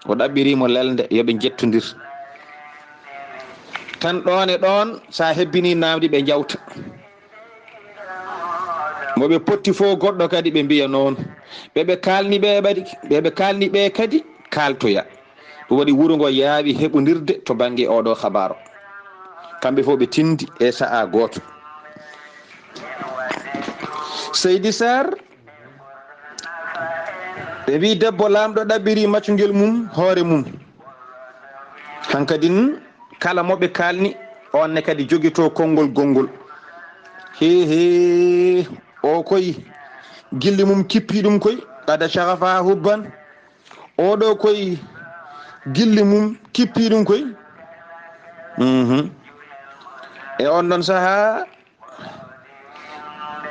o ɗaɓɓiri mo lelnde, yo ɓe njettondir." Tan ɗoon e ɗoon, sa hebbini naamndi, ɓe njawta. Mo ɓe potti fof goɗɗo kadi, ɓe mbiya noon. Ɓe ɓe kaalni ɓe ɓadi, ɓe ɓe kaalni ɓe kadi kaaltoya. Ɗum waɗi wuro ngo yaawi heɓondirde to bannge oɗo habaaro. Kamɓe fof ɓe tindi e sa'a gooto. Seydi Sarr, ɓe mbi debbo laamɗo ɗaɓɓiri maccungel mum hoore mum. Hankadin kala mo ɓe kaalni, on ne kadi jogito konngol gonngol. He he, o koy, gilli mum kippi ɗum koy, qad shaghafa hubban. Oɗo koy, gilli mum kippi ɗum koy. Mhm. E on ɗon saha,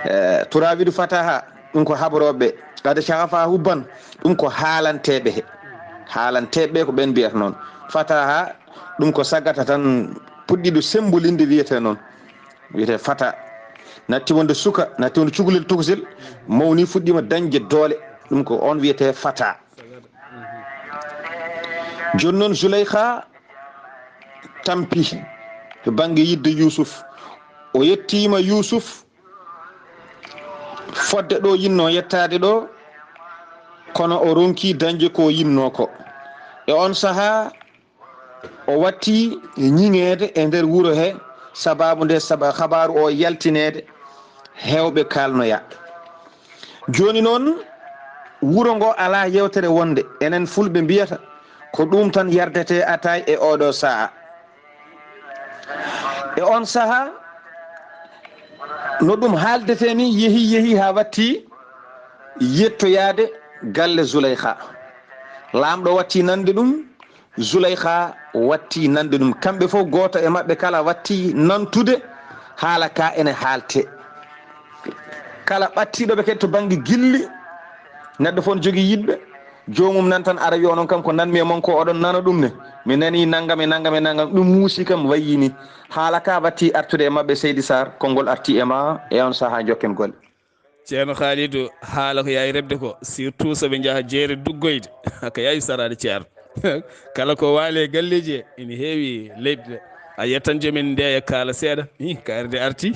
eh, turawidu fataha, ɗum ko habroɓe. Qad shaghafa hubban, ɗum ko haalanteɓe he. Haalanteɓe ko ɓen mbiyata noon. Fataha, ɗum ko sagata tan puɗɗiɗo sembolinde wiyete noon. Wiyete fata. Natti wonde suka, natti wonde cukalel tokosel, mawni fuɗɗima dañde doole. Ɗum ko on wiyete fata. Jooni noon Zuleyha tampi to bannge yidde Yuusuf. O yettiima Yuusuf fodde ɗo yinno yettaade ɗo, kono o ronki dañde ko yinno ko. E on saha, o watti ñiŋeede e nder wuro he, sababu nde saba-, habaaru o yaltineede, heewɓe kaalnoya. Jooni noon, wuro ngo alaa yewtere wonde, enen Fulɓe mbiyata, ko ɗum tan yardete ataay e oɗo sa'a. E on saha, no ɗum haaldete ni, yehi, yehi haa watti yettoyaade galle Zuleyha. Laamɗo watti nande ɗum, Zuleyha watti nande ɗum. Kamɓe fof, gooto e maɓɓe kala watti nantude haala ka ene haalte. Kala ɓattiiɗo ɓe kadi to bannge gilli, neɗɗo fof ne jogii yiɗɓe, Joomum nan tan ara wiya onon kam ko nanmi e mon ko oɗon nana ɗum ne. Mi nani nangam e nangam e nangam, ɗum muusi kam wayyini. Haala ka watti artude e maɓɓe, Seydi Sarr, konngol arti e ma e on sahaa jokken golle. Ceerno Khalidou, haala ko yawi rebde ko, surtout so ɓe njaha jeere duggoyde, ko yawi saraade ceerno. Kala ko waali e galleeji he, ene heewi leyɗe ɗe. A yiyat tan joom en ndeya kaala seeɗa, hi, kaari nde arti,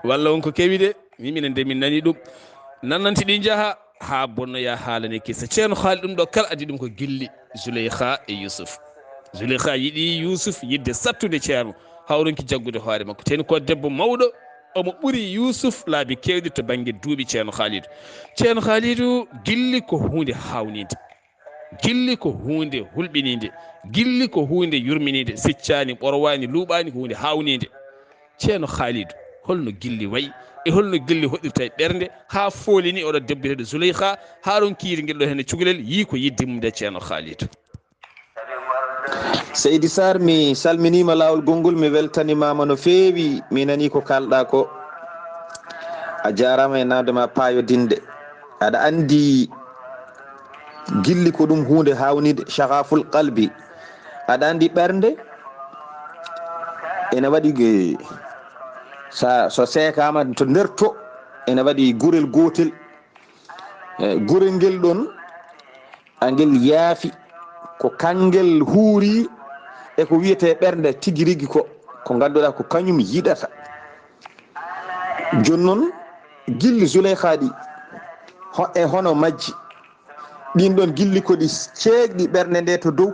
walla won ko kewi de, mi minen de min nani ɗum. Nannanti ɗi njaha, haa bonnoya haalane kissa. Ceerno Khalidou ɗum ɗo kala addi ɗum ko gilli Zuleyha e Yusuf. Zuleyha yiɗi Yusuf yiɗde sattude ceerno, hawronki jaggude hoore makko. Teni ko debbo mawɗo, omo ɓuri Yusuf laabi keewɗi to bannge duuɓi, ceerno Khalidou. Ceerno Khalidou, gilli ko huunde haawnide. Gilli ko huunde hulɓininde. Gilli ko huunde yurmininde. Siccaani, ɓorwaani, luuɓaani, ko huunde haawnide. Ceerno Khalidou, holno gilli wayi? E holno gilli hoɗirta e ɓernde? Haa fooli ni oɗo debbo wiyeteeɗo Zuleyha, haa ronki yiide ngel ɗo heen cukalel, yii ko yidde mum de, ceerno Khalidou. Seydi Sarr, mi salminiima laawol gonngol, mi weltanimaama no feewi. Mi nanii ko kaalɗaa ko. A jaaraama e naamnde ma paayodinde. Aɗa anndi gilli ko ɗum huunde haawnide, shagaful qalbi. Aɗa anndi ɓernde ene waɗi ge-, sa, so seekaama to nder to, ene waɗi gurel gootel. E, gurel ngel ɗon, angel yaafi, ko kangel huuri e ko wiyetee ɓernde tigi rigi ko, ko ngannduɗaa ko kañum yiɗata. Jooni noon, gilli Zuleyha ɗi, ho-, e hono majji, ɗin ɗon gilli ko ɗi ceekɗi ɓernde nde to dow,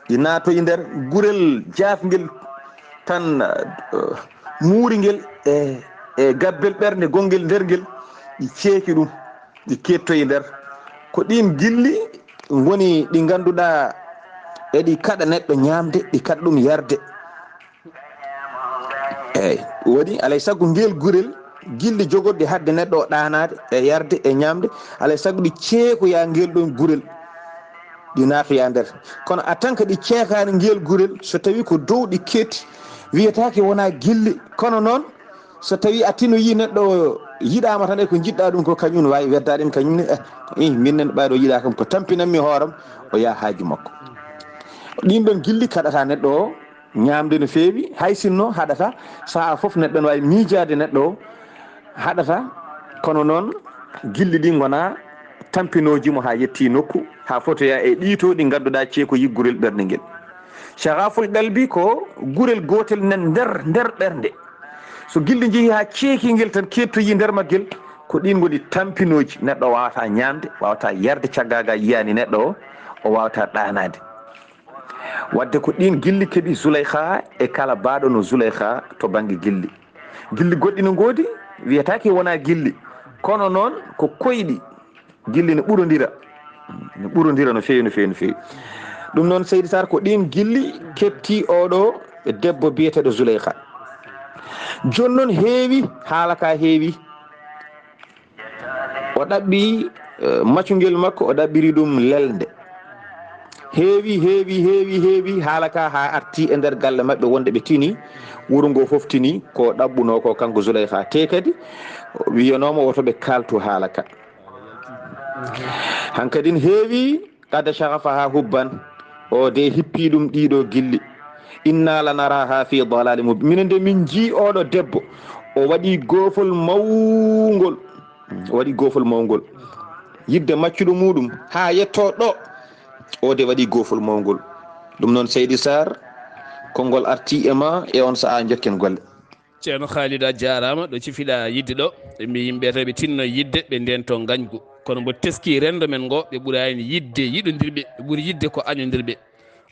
ɗi naatoyi nder gurel jaafngel tan, eh, muuri ngel e, e gabbel ɓernde gonngel nder ngel, ɗi ceeki ɗum. Ɗi keettoyi nder. Ko ɗiin gilli ngoni ɗi ngannduɗaa eɗi kaɗa neɗɗo ñaamde, ɗi kaɗa ɗum yarde. Eey, woni alay sago ngel gurel, gilli jogorɗi haɗde neɗɗo o ɗaanaade e yarde e ñaamde, alay sago ɗi ceekoya ngel ɗoon gurel, ɗi naatoya nder. Kono en tant que ɗi ceekaani ngel gurel, so tawii ko dow ɗi keetti, wiyetaake wonaa gilli, kono noon, so tawii a tinoyii neɗɗo o yiɗaama tan e ko njiɗɗaa ɗum ko kañum no waawi weddaade en kañum ne, eh, ih, min nen ɓayɗo yiɗaa kam ko tampinanmi hooram, o yaha haaju makko. Ɗiin ɗoon gilli kaɗata neɗɗo o ñaamde no feewi, hay sinno haɗata sahaa fof neɗɗo no waawi miijaade neɗɗo o haɗata, kono noon gilli ɗi ngonaa tampinooji mo haa yettii nokku, haa fotoya e ɗii to ɗi ngannduɗaa ceeko yiggurel ɓernde ngel. Shagaful qalbi ko gurel gootel nen nder, nder ɓernde. So gilli njehii haa ceekii ngel tan, keettoyii nder maggel, ko ɗiin ngoni tampinooji. Neɗɗo waawataa ñaamde, waawataa yarde, caggal gaa yiyaani neɗɗo o, o waawataa ɗaanaade. Waɗde ko ɗiin gilli keɓi Zuleyha e kala baaɗo no Zuleyha to bannge gilli. Gilli goɗɗi no ngoodi, wiyetaake wonaa gilli, kono noon ko koyɗi. Gilli no ɓurondira, no ɓurondira no feewi, no feewi, no feewi. Ɗum noon, Seydi Sarr, ko ɗiin gilli keɓti oɗo debbo biyeteeɗo Zuleyha. Jooni noon heewi, haala ka heewi. O ɗaɓɓi, eh, macungel makko, o ɗaɓɓiri ɗum lelnde. Heewi, heewi, heewi, heewi, haala ka haa arti e nder galle maɓɓe wonde ɓe tini, wuro ngo fof tini, ko ɗaɓɓunoo ko kanko Zuleyha. Te kadi, wiyanooma woto ɓe kaaltu haala ka. Hankadin heewi, qad shaghafaha hubban, o de hippi ɗum ɗiɗo gilli. Inna lanaraha fi dalalin mubin. Minen de min njii oɗo debbo, o waɗi goofol mawngol. O waɗi goofol mawngol. Yidde maccuɗo muɗum haa yetto ɗo, o de waɗi goofol mawngol. Ɗum noon, Seydi Sarr, konngol arti e ma e on sahaa jokken golle. Ceerno Khalidou, a jaaraama ɗo cifiɗa yidde ɗo. Ɓe mbi yimɓe tawi ɓe tinno yidde, ɓe ndento ngañgu. Kono mbo teski renndo men ngo, ɓe ɓuraani yidde yiɗondirɓe, ɓe ɓuri yidde ko añondirɓe.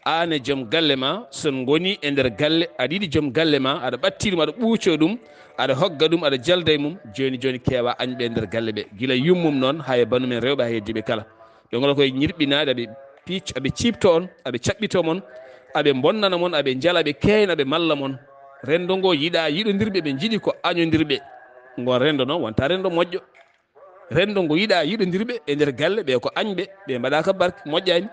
Aan e joom galle ma, so en ngoni e nder galle, aɗa yiɗi joom galle ma, aɗa ɓattii ɗum, aɗa ɓuucoo ɗum, aɗa hogga ɗum, aɗa jalda e mum, jooni jooni keewaa añɓe e nder galle ɓe. Gila yummum noon, haa e banndum en rewɓe, haa heddiiɓe kala. Ɓe ngona koye ñirɓinaade, aɓe piic-, aɓe ciipto on, aɓe caɓɓito mon, aɓe mbonnana mon, aɓe njala, aɓe keeyna, aɓe malla mon. Renndo ngo yiɗaa yiɗondirɓe, ɓe njiɗi ko añondirɓe. Ngon renndo noon wonta renndo moƴƴo. Renndo ngo yiɗaa yiɗondirɓe e nder galle, ɓe ko añɓe, ɓe mbaɗaaka barke, moƴƴaani.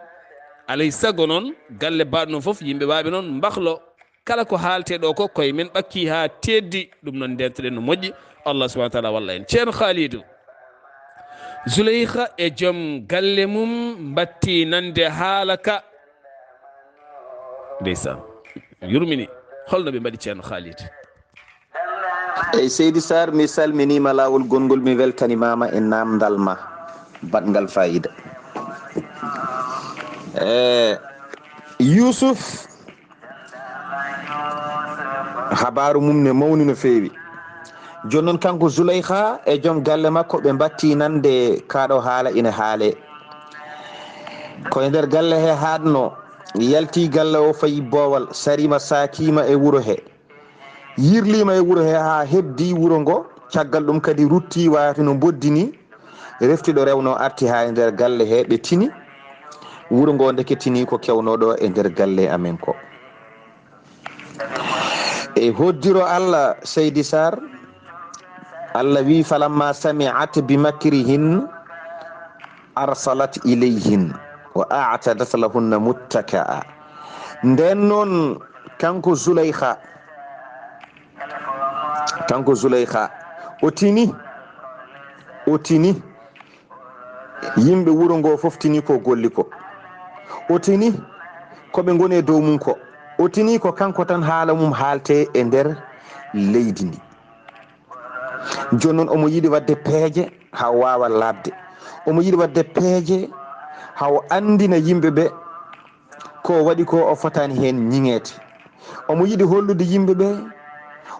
Alay sago noon, galle baaɗo noon fof, yimɓe waaɓe noon mbahlo. Kala ko haaletee ɗo ko, koye men ɓakki haa teeddi, ɗum noon ndeentoɗen no moƴƴi. Allah subhanahu wa taala walla en. Ceerno Khalidou, Zuleyha e joom galle mum mbattinande haala ka. Ndeysaan. Yurmini. Holno ɓe mbaɗi, Ceerno Khalid? Eyi, Seydi Sarr, mi salminiima laawol gonngol, mi weltanimaama e naamndal ma baɗngal faayiida. E Yuusuf, habaaru mum ne mawni no feewi. Jooni noon, kanko Zuleyha e joom galle makko, ɓe mbattii nande kaaɗo haala ina haalee. Ko e nder galle he haaɗnoo, yaltii galle o, fayi boowal, sariima, saakiima e wuro he. Yirliima e wuro he haa heddii wuro ngo, caggal ɗum kadi ruttii waati no mboddi nii, refti ɗo rewnoo, arti haa e nder galle he, ɓe tini. Wuro ngo ndeke tini ko kewnoo ɗo e nder galle amen ko. E hoddiro Allah, Seydi Sarr, Allah wi: "Falamma sami'at bi makrihin arsalat ilayhin wa a'tadat lahunna muttaka'a." Nden noon, kanko Zuleyha, kanko Zuleyha, o tini, o tini yimɓe wuro ngo fof, tini ko golli ko. O tini ko ɓe ngoni e dow mum ko. O tini ko kanko tan haala mum haalte e nder leydi ndi. Jooni noon, omo yiɗi waɗde peeje haa o waawa laaɓde. Omo yiɗi waɗde peeje haa o anndina yimɓe ɓe ko waɗi ko, o fotaani heen ñiŋeede. Omo yiɗi hollude yimɓe ɓe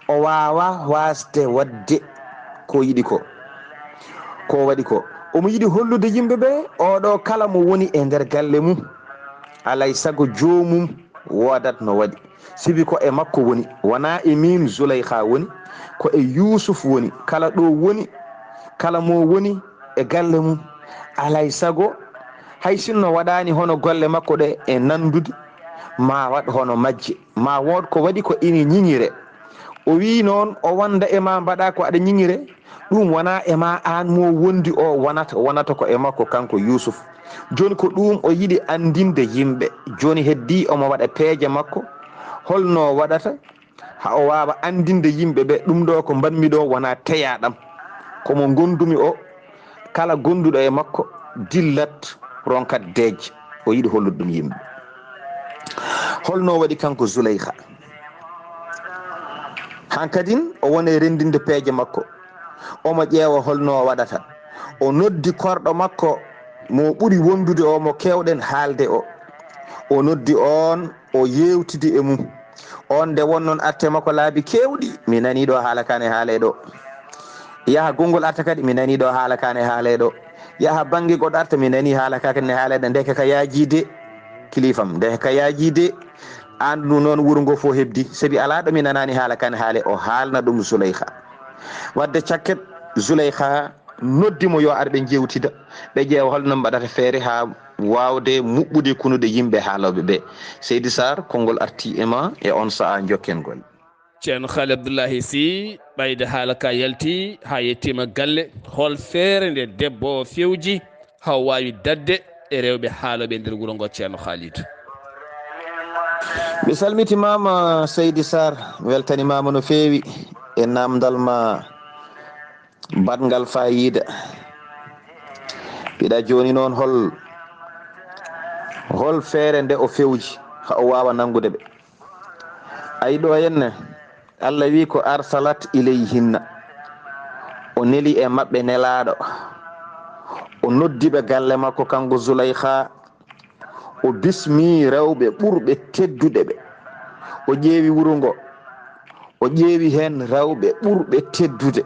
o waawaa waasde waɗde ko yiɗi ko, ko waɗi ko. Omo yiɗi hollude yimɓe ɓe, oɗo kala mo woni e nder galle mum, alay sago joomum woodat no waɗi. Sibi ko e makko woni, wonaa e miin Zuleyha woni, ko e Yuusuf woni. Kala ɗo woni, kala mo woni e galle mum, alay sago, hay sinno waɗaani hono golle makko ɗe e nanndude, ma waɗ hono majje, ma wood ko waɗi ko ina ñiŋire. O wii noon, o wonda e ma, mbaɗa ko aɗa ñiŋire, ɗum wonaa e ma aan mo wondi o wonata, wonata ko e makko kanko Yuusuf. Jooni ko ɗum o yiɗi anndinde yimɓe. Jooni heddii omo waɗa peeje makko, holno waɗata haa o waawa anndinde yimɓe ɓe, ɗum ɗo ko mbaɗmi ɗo wonaa teyaaɗam. Ko mo ngondumi o, kala gonduɗo e makko dillat, ronkat deej. O yiɗi hollude ɗum yimɓe. Holno waɗi kanko Zuleyha? Hankadin o woni e renndinde peeje makko. Omo ƴeewa holno o waɗata. O noddi korɗo makko mo ɓuri wondude o, mo keewɗen haalde o. O noddi oon, o yeewtidi e mum. Oon nde wonnoon arte makko laabi keewɗi, mi nanii ɗo haala kaan e haalee ɗo. Yaha gonngol arta kadi, mi nanii ɗo haala kaan e haalee ɗo. Yaha bannge goɗɗo arta, mi nanii haala kaa kadi ne haalee ɗo. Ndeke ka yaajii de, kilifam, ndeke ka yaajii de. Aan ɗum noon wuro ngo fof heɓdi, sabi alaa ɗo mi nanaani haala kaan e haalee. O haalna ɗum Zuleyha. Waɗde cakket, Zuleyha noddi mo yo ar ɓe njeewtida, ɓe ƴeewa holno mbaɗata feere haa waawde muɓɓude kunuɗe yimɓe haalooɓe ɓe. Seydi Sarr, konngol artii e ma e oon sahaa, njokken golle. Ceerno Khalid Abdullahi Sy, ɓayde haala ka yalti haa yettiima galle, hol feere nde debbo o fewji haa o waawi daɗde e rewɓe haalooɓe e nder wuro ngo, Ceerno Khalid? Mi salmitimaama, Seydi Sarr, mi weltanimaama no feewi e naamndal ma baɗngal faayiida. Mbiɗa jooni noon, hol, hol feere nde o fewji haa o waawa nanngude ɓe? Ay, ɗo henne, Allah wi ko: "Arsalat ilayhinna." O neli e maɓɓe nelaaɗo. O noddi ɓe galle makko, kanko Zuleyha. O bismi rewɓe ɓurɓe teddude ɓe. O ƴeewi wuro ngo. O ƴeewi heen rewɓe ɓurɓe teddude,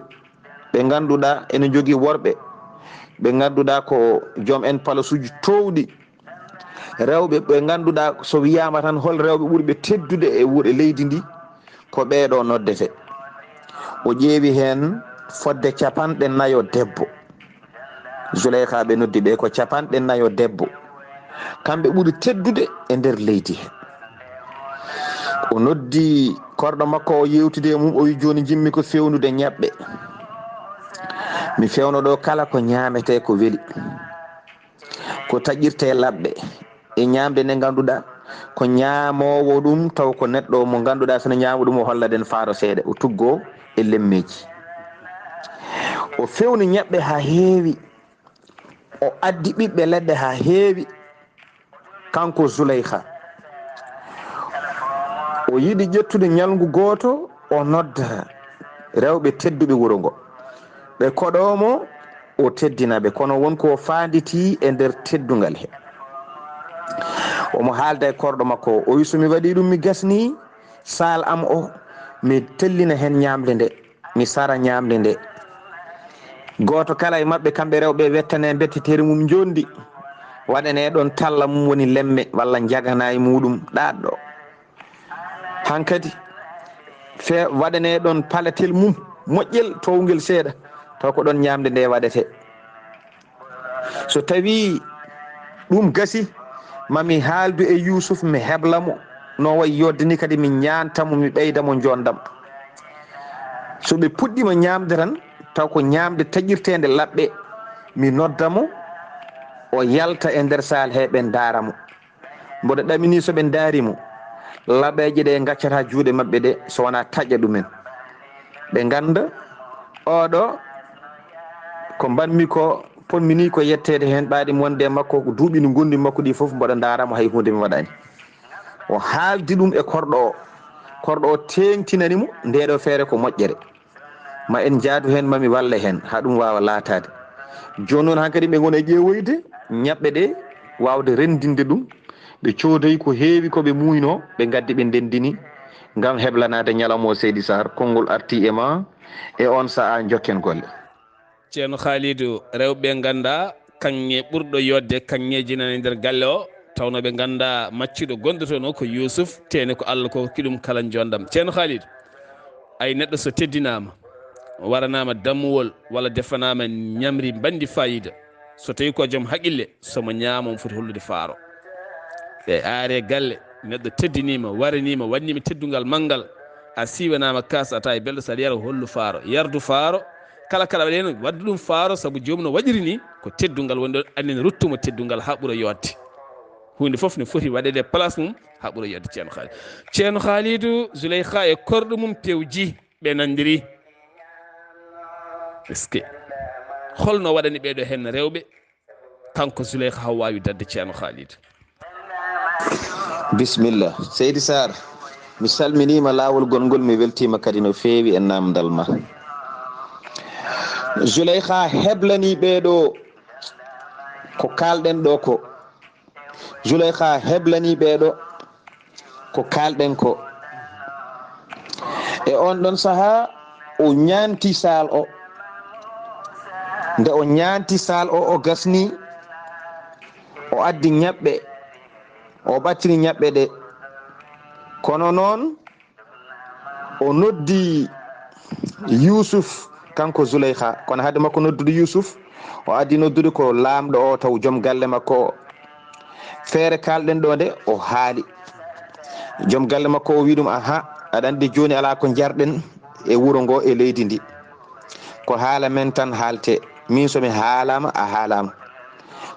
ɓe ngannduɗaa ene njogii worɓe, ɓe ngannduɗaa ko joom en palasuuji toowɗi. Rewɓe ɓe ngannduɗaa, so wiyaama tan hol rewɓe ɓurɓe teddude e wuro, e leydi ndi, ko ɓee ɗo noddetee. O ƴeewi heen fodde capanɗe nayo debbo. Zuleyha ɓe noddi ɓe ko capanɗe nayo debbo. Kamɓe ɓuri teddude e nder leydi he. O noddi korɗo makko o yeewtidi e mum, o wi: "Jooni njimmi ko fewnude ñaɓɓe. Mi fewno ɗo kala ko ñaametee ko weli. Ko taƴirtee laɓɓe e ñaamde nde ngannduɗaa ko ñaamoowo ɗum, taw ko neɗɗo mo ngannduɗaa so no ñaama ɗum o holla ɗen faaro seeɗa, o tuggoo e lemmeeji." O fewni ñaɓɓe haa heewi. O addi ɓiɓɓe leɗɗe haa heewi, kanko Zuleyha. O yiɗi ƴettude ñalngu gooto, o nodda rewɓe tedduɓe wuro ngo. Ɓe koɗoo mo, o teddina ɓe, kono won ko o faanditii e nder teddungal he. Omo haalda e korɗo makko o, o wi, "So mi waɗii ɗum, mi gasnii saal am o, mi tellina heen ñaamde nde, mi sara ñaamde nde." Gooto kala e maɓɓe, kamɓe rewɓe, wettane mbetteteeri mum njonndi, waɗane ɗoon talla mum woni lemme walla njaganaay muɗum ɗaɗɗo. Hankadi fe-, waɗane ɗoon palatel mum moƴƴel toowngel seeɗa, taw ko ɗoon ñaamde nde waɗetee. So tawii ɗum gasi, ma mi haaldu e Yuusuf, mi hebla mo no wayi yodde ni, kadi mi ñaanta mo, mi ɓeyda mo njonndam. So ɓe puɗɗiima ñaamde tan, taw ko ñaamde taƴirteende laɓɓe, mi nodda mo, o yalta e nder saal he, ɓe ndaara mo. Mboɗo ɗamini so ɓe ndaari mo, laɓeeje ɗe ngaccataa juuɗe maɓɓe ɗe, so wonaa taƴa ɗumen. Ɓe ngannda, "Oɗo ko mbanmi ko, potmi ni ko yetteede heen, ɓaaɗi mi wonde e makko, ko duuɓi no ngondi makko ɗi fof, mboɗo ndaara mo, hay huunde mi waɗaani." O haaldi ɗum e korɗo o. Korɗo o teeŋtinani mo, "Ndeeɗo feere ko moƴƴere. Ma en njaadu heen, ma mi walle heen, haa ɗum waawa laataade." Jooni noon, hankadi ɓe ngoni e ƴeewoyde ñaɓɓe ɗe, waawde renndinde ɗum. Ɓe coodoyi ko heewi ko ɓe muuynoo, ɓe ngaddi, ɓe ndenndini ngam heblanaade ñalawma o. Seydi Saar, konngol artii e ma e oon sahaa, njokken golle. Ceerno Khalidou, rewɓe ɓe nganndaa kaŋŋe ɓurɗo yodde kaŋŋeeji nana e nder galle o, tawnoo ɓe nganndaa maccuɗo gonɗo toon o ko Yuusuf, teene ko Allah ko hokki ɗum kala njonndam. Ceerno Khalidou, ay neɗɗo so teddinaama, waranaama dammuwol walla defanaama ñamri mbanndi faayiida, so tawii ko joom haqqille, so mo ñaama, omo foti hollude faaro. Ɓe aare galle, neɗɗo teddiniima, waraniima, waɗniima teddungal manngal, a siiwanaama kaas, a tawi belɗo, saɗa yara, hollu faaro, yardu faaro, kala kala waɗi heen, waddu ɗum faaro, sabu joomum no waɗiri ni, ko teddungal woni ɗoon, annin ruttumo teddungal haa ɓura yodde. Huunde fof ne foti waɗeede place mum haa ɓura yodde. Ceerno Khalidou, Ceerno Khalidou, Zuleyha e korɗo mum pewji, ɓe nanndiri. Est-ce que holno waɗani ɓeeɗo heen rewɓe? Kanko Zuleyha, o waawi dadde Ceerno Khalidou. Bisimilla. Seydi Saar, mi salminiima laawol gonngol, mi weltiima kadi no feewi e naamndal ma. Zuleyha heblanii ɓeeɗo ko kaalɗen ɗo ko. Zuleyha heblanii ɓeeɗo ko kaalɗen ko. E oon ɗoon sahaa, o ñaanti saal o. Nde o ñaanti saal o, o gasni, o addi ñaɓɓe, o ɓattini ñaɓɓe ɗe. Kono noon, o noddi Yuusuf, kanko Zuleyha. Kono hade makko noddude Yuusuf, o addi noddude ko laamɗo o, taw joom galle makko o. Feere kaalɗen ɗo nde, o haali. Joom galle makko o wi ɗum, "Aha, aɗa anndi jooni alaa ko njarɗen e wuro ngo, e leydi ndi. Ko haala men tan haalte. Min so mi haalaama, a haalaama.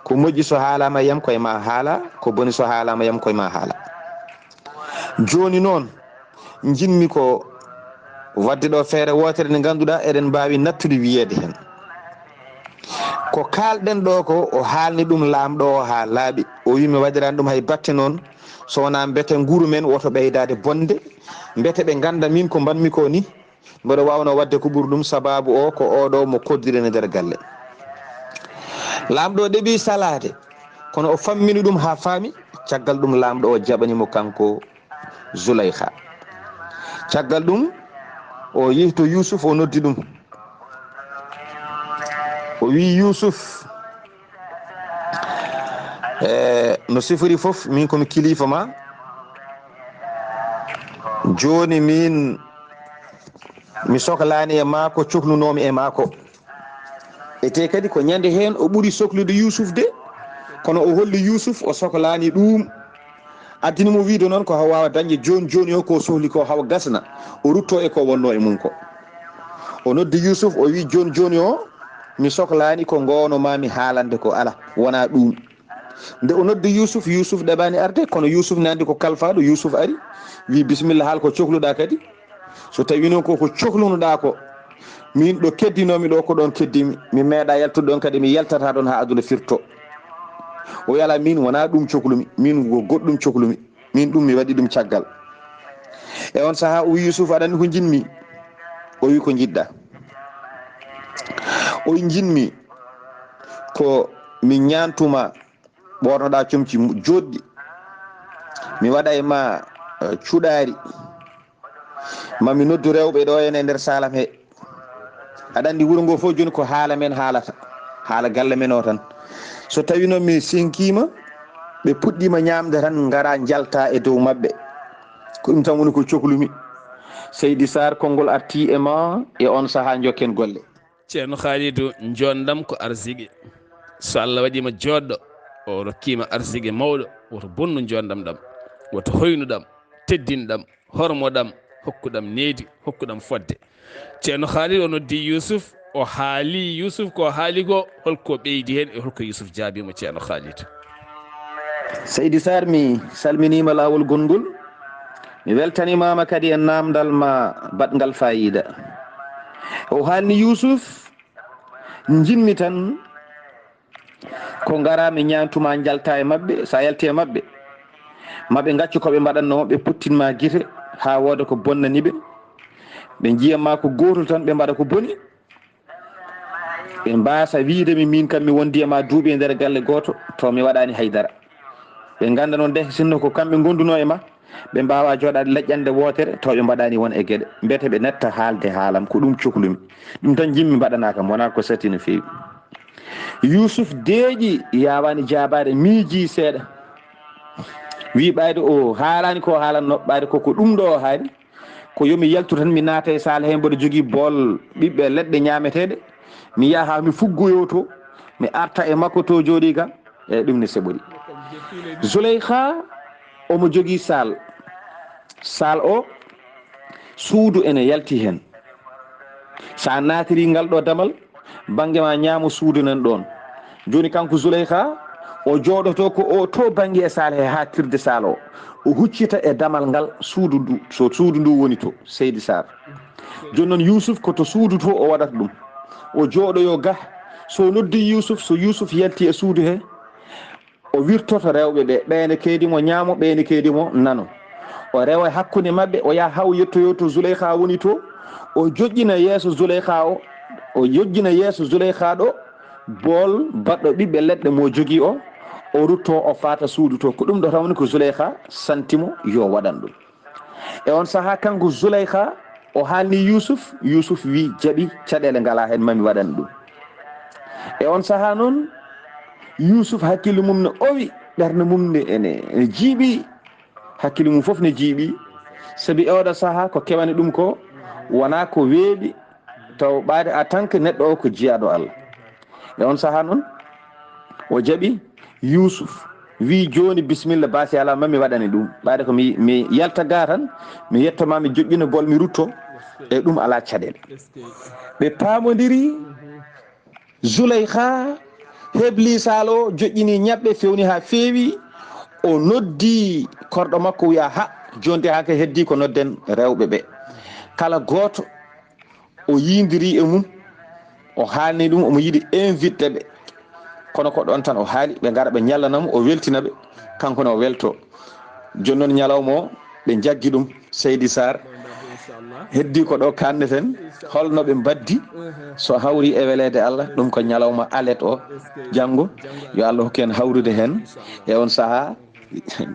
Ko moƴƴi so haalaama yam koye ma haala, ko boni so haalaama yam koye ma haala. Jooni noon, njiɗmi ko waɗde ɗo feere wootere nde ngannduɗaa eɗen mbaawi nattude wiyeede heen. Ko kaalɗen ɗo ko, o haalni ɗum laamɗo o haa laaɓi. O wi mi waɗirani ɗum hay batte noon, so wonaa mbete nguru men woto ɓeydaade bonde, mbete ɓe ngannda min ko mbanmi ko ni, mboɗo waawnoo waɗde ko ɓuri ɗum, sabaabu o ko oɗo mo koddiren e nder galle." Laamɗo o ɗeɓi salaade, kono o fammini ɗum haa faami. Caggal ɗum, laamɗo o jaɓani mo kanko Zuleyha. Caggal ɗum, o yehi to Yuusuf, o noddi ɗum. O wi, "Yuusuf, e, no sifori fof, min ko mi kilifa ma. Jooni min mi soklaani e ma ko coklunoomi e ma ko." Ete kadi ko ñande heen o ɓuri soklude Yuusuf de, kono o holli Yuusuf o soklaani ɗum. Addini mo wiide noon ko hawa waawa dañde jooni jooni o ko sohli ko hawa gasna, o rutto e ko wonno e mum ko. O noddi Yuusuf, o wi, "Jooni jooni o, mi soklaani ko ngono ma mi haalande ko, ala, wona ɗum." Nde o noddi Yuusuf, Yuusuf ɗeɓaani arde, kono Yuusuf ne anndi ko kalfaaɗo. Yuusuf ari, wi, "Bisimilla, haal ko cokluɗa kadi. So tawi noon ko ko coklunoɗa ko, Min ɗo keddinoomi ɗo ko ɗon keddimi, mi meeɗa yaltude ɗon kadi mi yaltata ɗon haa aduna firto. O wiya alaa, min wonaa ɗum coklumi, min ko goɗɗum coklumi, min ɗum mi waɗi ɗum caggal. E on sahaa o wi Yuusuf, aɗa anndi ko njiɗmi? O wi ko njiɗɗa? O wi njiɗmi ko mi ñaantuma ɓoornoɗaa comci joɗɗi, mi waɗa e ma eh, cuɗaari, ma mi noddu rewɓe ɗo ene e nder saalam he. Aɗa anndi wuro ngo fof jooni ko haala men haalata, haala galle men o tan. So tawi noon mi senkiima, ɓe puɗɗiima ñaamde tan ngara njalta e dow maɓɓe. Ko ɗum tan woni ko coklumi. Seydi Saar, konngol arti e ma e on sahaa, njokken golle. Ceerno Haalidu, njoonndam ko arsigue. So Allah waɗiima jooɗɗo, o rokkiima arsigue mawɗo, woto bonnu njoonndam ɗam, woto hoynu ɗam, teddin ɗam, hormo ɗam, hokku ɗam needi, hokku ɗam fodde. Ceerno Haalidu o noddi Yuusuf, o haali Yuusuf ko haali ko, holko ɓeydi heen e holko Yuusuf jaabiimo Ceerno Haalidu? Seydi Saar, mi salminiima laawol gonngol. Mi weltanimaama kadi e naamndal ma baɗngal faayiida. O haalni Yuusuf, njinmi tan ko ngara mi ñaantuma njalta e maɓɓe, so a yalti e maɓɓe, ma ɓe ngaccu ko ɓe mbaɗatnoo, ɓe pottin ma gite haa wooda ko bonnani ɓe. Ɓe njiya ma ko gootol tan, ɓe mbaɗa ko boni. Ɓe mbaasa wiide mi, min kam mi wondi e ma duuɓi e nder galle gooto, to mi waɗaani haydara. Ɓe ngannda noon de, sinno ko kamɓe ngondunoo e ma, ɓe mbaawaa jooɗaade leƴƴannde wootere, to ɓe mbaɗaani won e geɗe. Mbete ɓe netta haalde haalam, ko ɗum coklumi. Ɗum tan njimmi mbaɗanaa kam, wonaa ko satti no feewi. Yuusuf deeƴi, yaawaani jaabaade, miijii seeɗa. Wii ɓayde o haalaani ko haalanno, ɓayde ko ko ɗum ɗo o haali. Ko yo mi yaltu tan, mi naata e saal hee, mboɗo jogii bool ɓiɓɓe leɗɗe ñaameteeɗe. Mi yaha haa mi fuggoyoo to, mi arta e makko to jooɗii ga. Eeyi, ɗum ne seɓori. Zuleyha, omo jogii saal. Saal o, suudu ene yalti heen. So a naatirii ngal ɗo damal, bannge ma ñaamo suudu nan ɗoon. Jooni kanko Zuleyha, o jooɗoto ko o to bannge e saal he haa tirde saal o. O huccita e damal ngal suudu ndu, so suudu ndu woni to, Seydi Saar. Jooni noon Yuusuf ko to suudu to o waɗata ɗum. O jooɗoyo ga, so noddi Yuusuf, so Yuusuf yalti e suudu he, o wirtoto rewɓe ɓe, ɓe ne keedi mo ñaamo, ɓe ne keedi mo nano. O rewa e hakkunde maɓɓe, o yaha haa o yettoyo to Zuleyha woni to, o joƴƴina yeeso Zuleyha o, o yojjina yeeso Zuleyha ɗo bool baɗɗo ɓiɓɓe leɗɗe mo jogii o, o rutto o faata suudu to. Ko ɗum ɗo tan woni ko Zuleyha santi mo yo waɗan ɗum. E on sahaa kanko Zuleyha o haalni Yuusuf, Yuusuf wi jaɓi, caɗeele ngalaa heen, mami waɗan ɗum. E on sahaa noon Yuusuf hakkille mum ne owi, ɓernde mum ne ene, ene jiiɓi, hakkille mum fof ne jiiɓi, sabi e oɗo sahaa ko kewani ɗum ko wonaa ko weeɓi, taw ɓaade en tant que neɗɗo o ko jiyaaɗo Allah. E on sahaa noon o jaɓi Yuusuf, wi jooni bisimilla, baasi alaa, mami waɗane ɗum. Ɓaade ko mi, mi yalta ga tan, mi yetto ma, mi joƴƴina bool, mi rutto, e ɗum alaa caɗeele. Ɓe paamondiri, Zuleyha hebli saal o, joƴƴini ñaɓɓe, fewni haa feewi. O noddi korɗo makko, wiya ha jonte haa ka heddi ko nodden rewɓe ɓe. Kala gooto o yindiri e mum, o haalni ɗum omo yiɗi invitde ɓe. Kono ko ɗon tan o haali, ɓe ngara ɓe ñallana mo, o weltina ɓe, kanko ne o welto. Jooni noon ñalawma o, ɓe njaggi ɗum, Seydi Sarr. Heddi ko ɗo kaanneten, holno ɓe mbaddi, so hawri e weleede Allah, ɗum ko ñalawma alet o, janngo, yo Allah hokku en hawrude heen e on sahaa.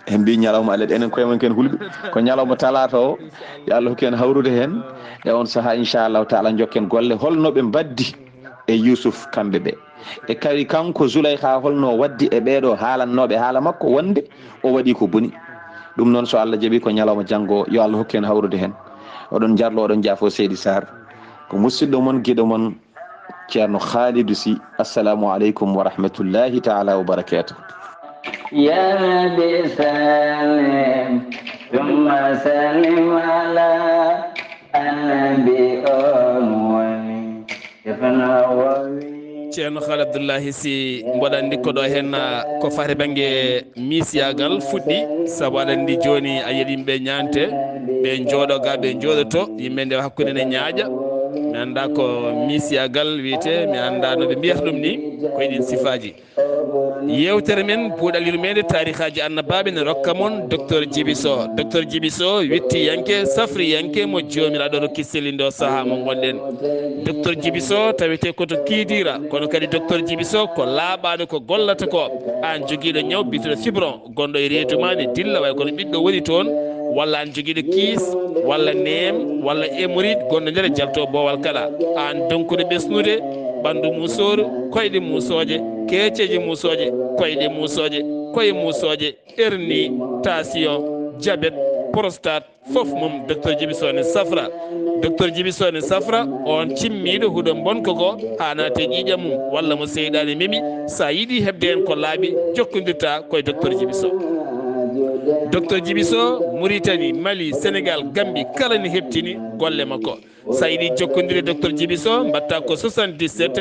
En mbii ñalawma alet, enen koye mon ken hulɓe, ko ñalawma talaata o, yo Allah hokku en hawrude heen e on sahaa, inchallahu taala, njokken golle, holno ɓe mbaddi e Yuusuf kamɓe ɓe. E kadi kanko Zuleyha, holno o waddi e ɓeeɗo haalannooɓe haala makko, wonde o waɗi ko boni. Ɗum noon, so Allah jaɓi, ko ñalawma janngo, yo Allah hokku en hawrude heen. Oɗon njarlo, oɗon njaafo, Seydi Sarr. Ko musidɗo mon, giɗo mon, Ceerno Khalidou Sy. Assalamu aleykum wa rahmatullahi taala wa barakatuh. يا رب سلم ثم سلم على النبي أول. Ceerno Khaali Abdullahi Sy, mboɗo anndi ko ɗo heen, ah, ko fati bannge miisiyaagal fuɗɗi, sabu aɗa anndi jooni a yiyat yimɓe ñaante, ɓe njooɗo ga, ɓe njooɗoto, yimɓe nde hakkunde ne ñaaƴa. Annda ko misiyagal wiyete, mi annda no ɓe mbiyata ɗum ni, ko e ɗin sifaaji. Yewtere men, buuɗal yurmeende, taarihaaji annabaaɓe, ne rokka mon Docteur Djiby Sow. Docteur Djiby Sow, wittiyanke, safriyanke, mo Joomiraaɗo rokki sellindo sahaa mo ngonɗen. Docteur Djiby Sow tawete ko to Kidira, kono kadi Docteur Djiby Sow ko laaɓaaɗo ko gollata ko. Aan jogiiɗo ñaw bituɗo fibron, gonɗo e reedu ma ne dilla, way kono ɓiɗɗo woni toon, walla aan jogiiɗo kiis, walla neem, walla hémorroïde gonɗo nder jalto boowal kala, aan donkuɗo ɓesnude, ɓanndu muusooru, koyɗe muusooje, keeceeje muusooje, koyɗe muusooje, koye muusooje, hernie, tension, diabète, prostate, fof mum Docteur Djiby Sow ne safra. Docteur Djiby Sow ne safra on cimmiiɗo huɗo bonko ko haa naate ƴiiƴam mum, walla mo seyɗaane memi. So a yiɗi heɓde heen ko laaɓi, jokkondirta koye Docteur Djiby Sow. Docteur Djiby Sow, Mauritanie, Mali, Sénégal, Gambie, kala ne heɓtini golle makko. So a yiɗi jokkondirde Docteur Djiby Sow, mbaɗta ko soixante-dix-sept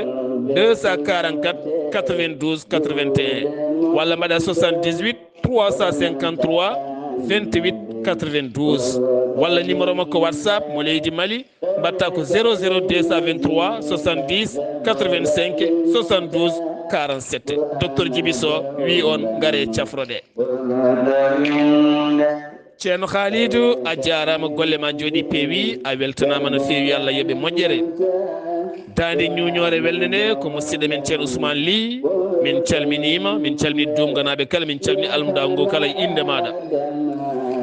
deux cent quarante-quatre quatre-vingt-douze quatre-vingt-un, walla mbaɗa soixante-dix-huit trois cent cinquante-trois vingt-huit quatre-vingt-douze, walla numéro makko WhatsApp mo leydi Mali, mbaɗta ko zéro zéro deux cent vingt-trois soixante-dix quatre-vingt-cinq soixante-douze quarante-sept. Docteur Djiby Sow wi on, ngare cafroɗe. Ceerno Khalidou, a jaaraama, golle ma njooɗi peewi, a weltanaama no feewi, Allah yoɓe moƴƴere. Daande ñuuñoore welnde nde ko musidɗo men Ceerno Ousmane Ly. Min calminiima, min calmini Duumganaaɓe kala, min calmini almudaagu ngu kala e innde maaɗa.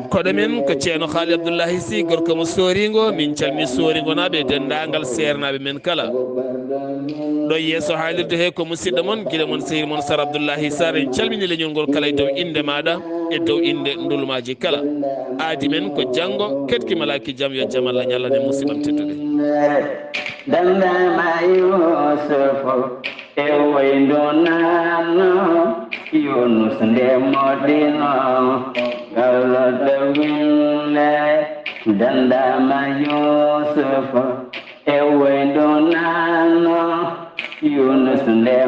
Koɗo men ko Ceerno Khalid Abdoullahi Sy, gorko mo Sooringo, min calmini Sooringonaaɓe e denndaangal seernaaɓe men kala. Ɗo yeeso haalirde he ko musidɗo mon, giɗo mon, sehil mon Sar Abdoullahi Sar, en calmini leñol ngol kala e dow innde maaɗa, e dow innde ndulumaaji kala. Aadi men ko janngo, keɗki malaaki jam, yo jam Allah ñallan en, musidɓam tedduɓe. Dandama Yusufu e wayndo nano, Yunus nde modino, galata wille. Dandama Yusufu e wayndo nano, Yunus nde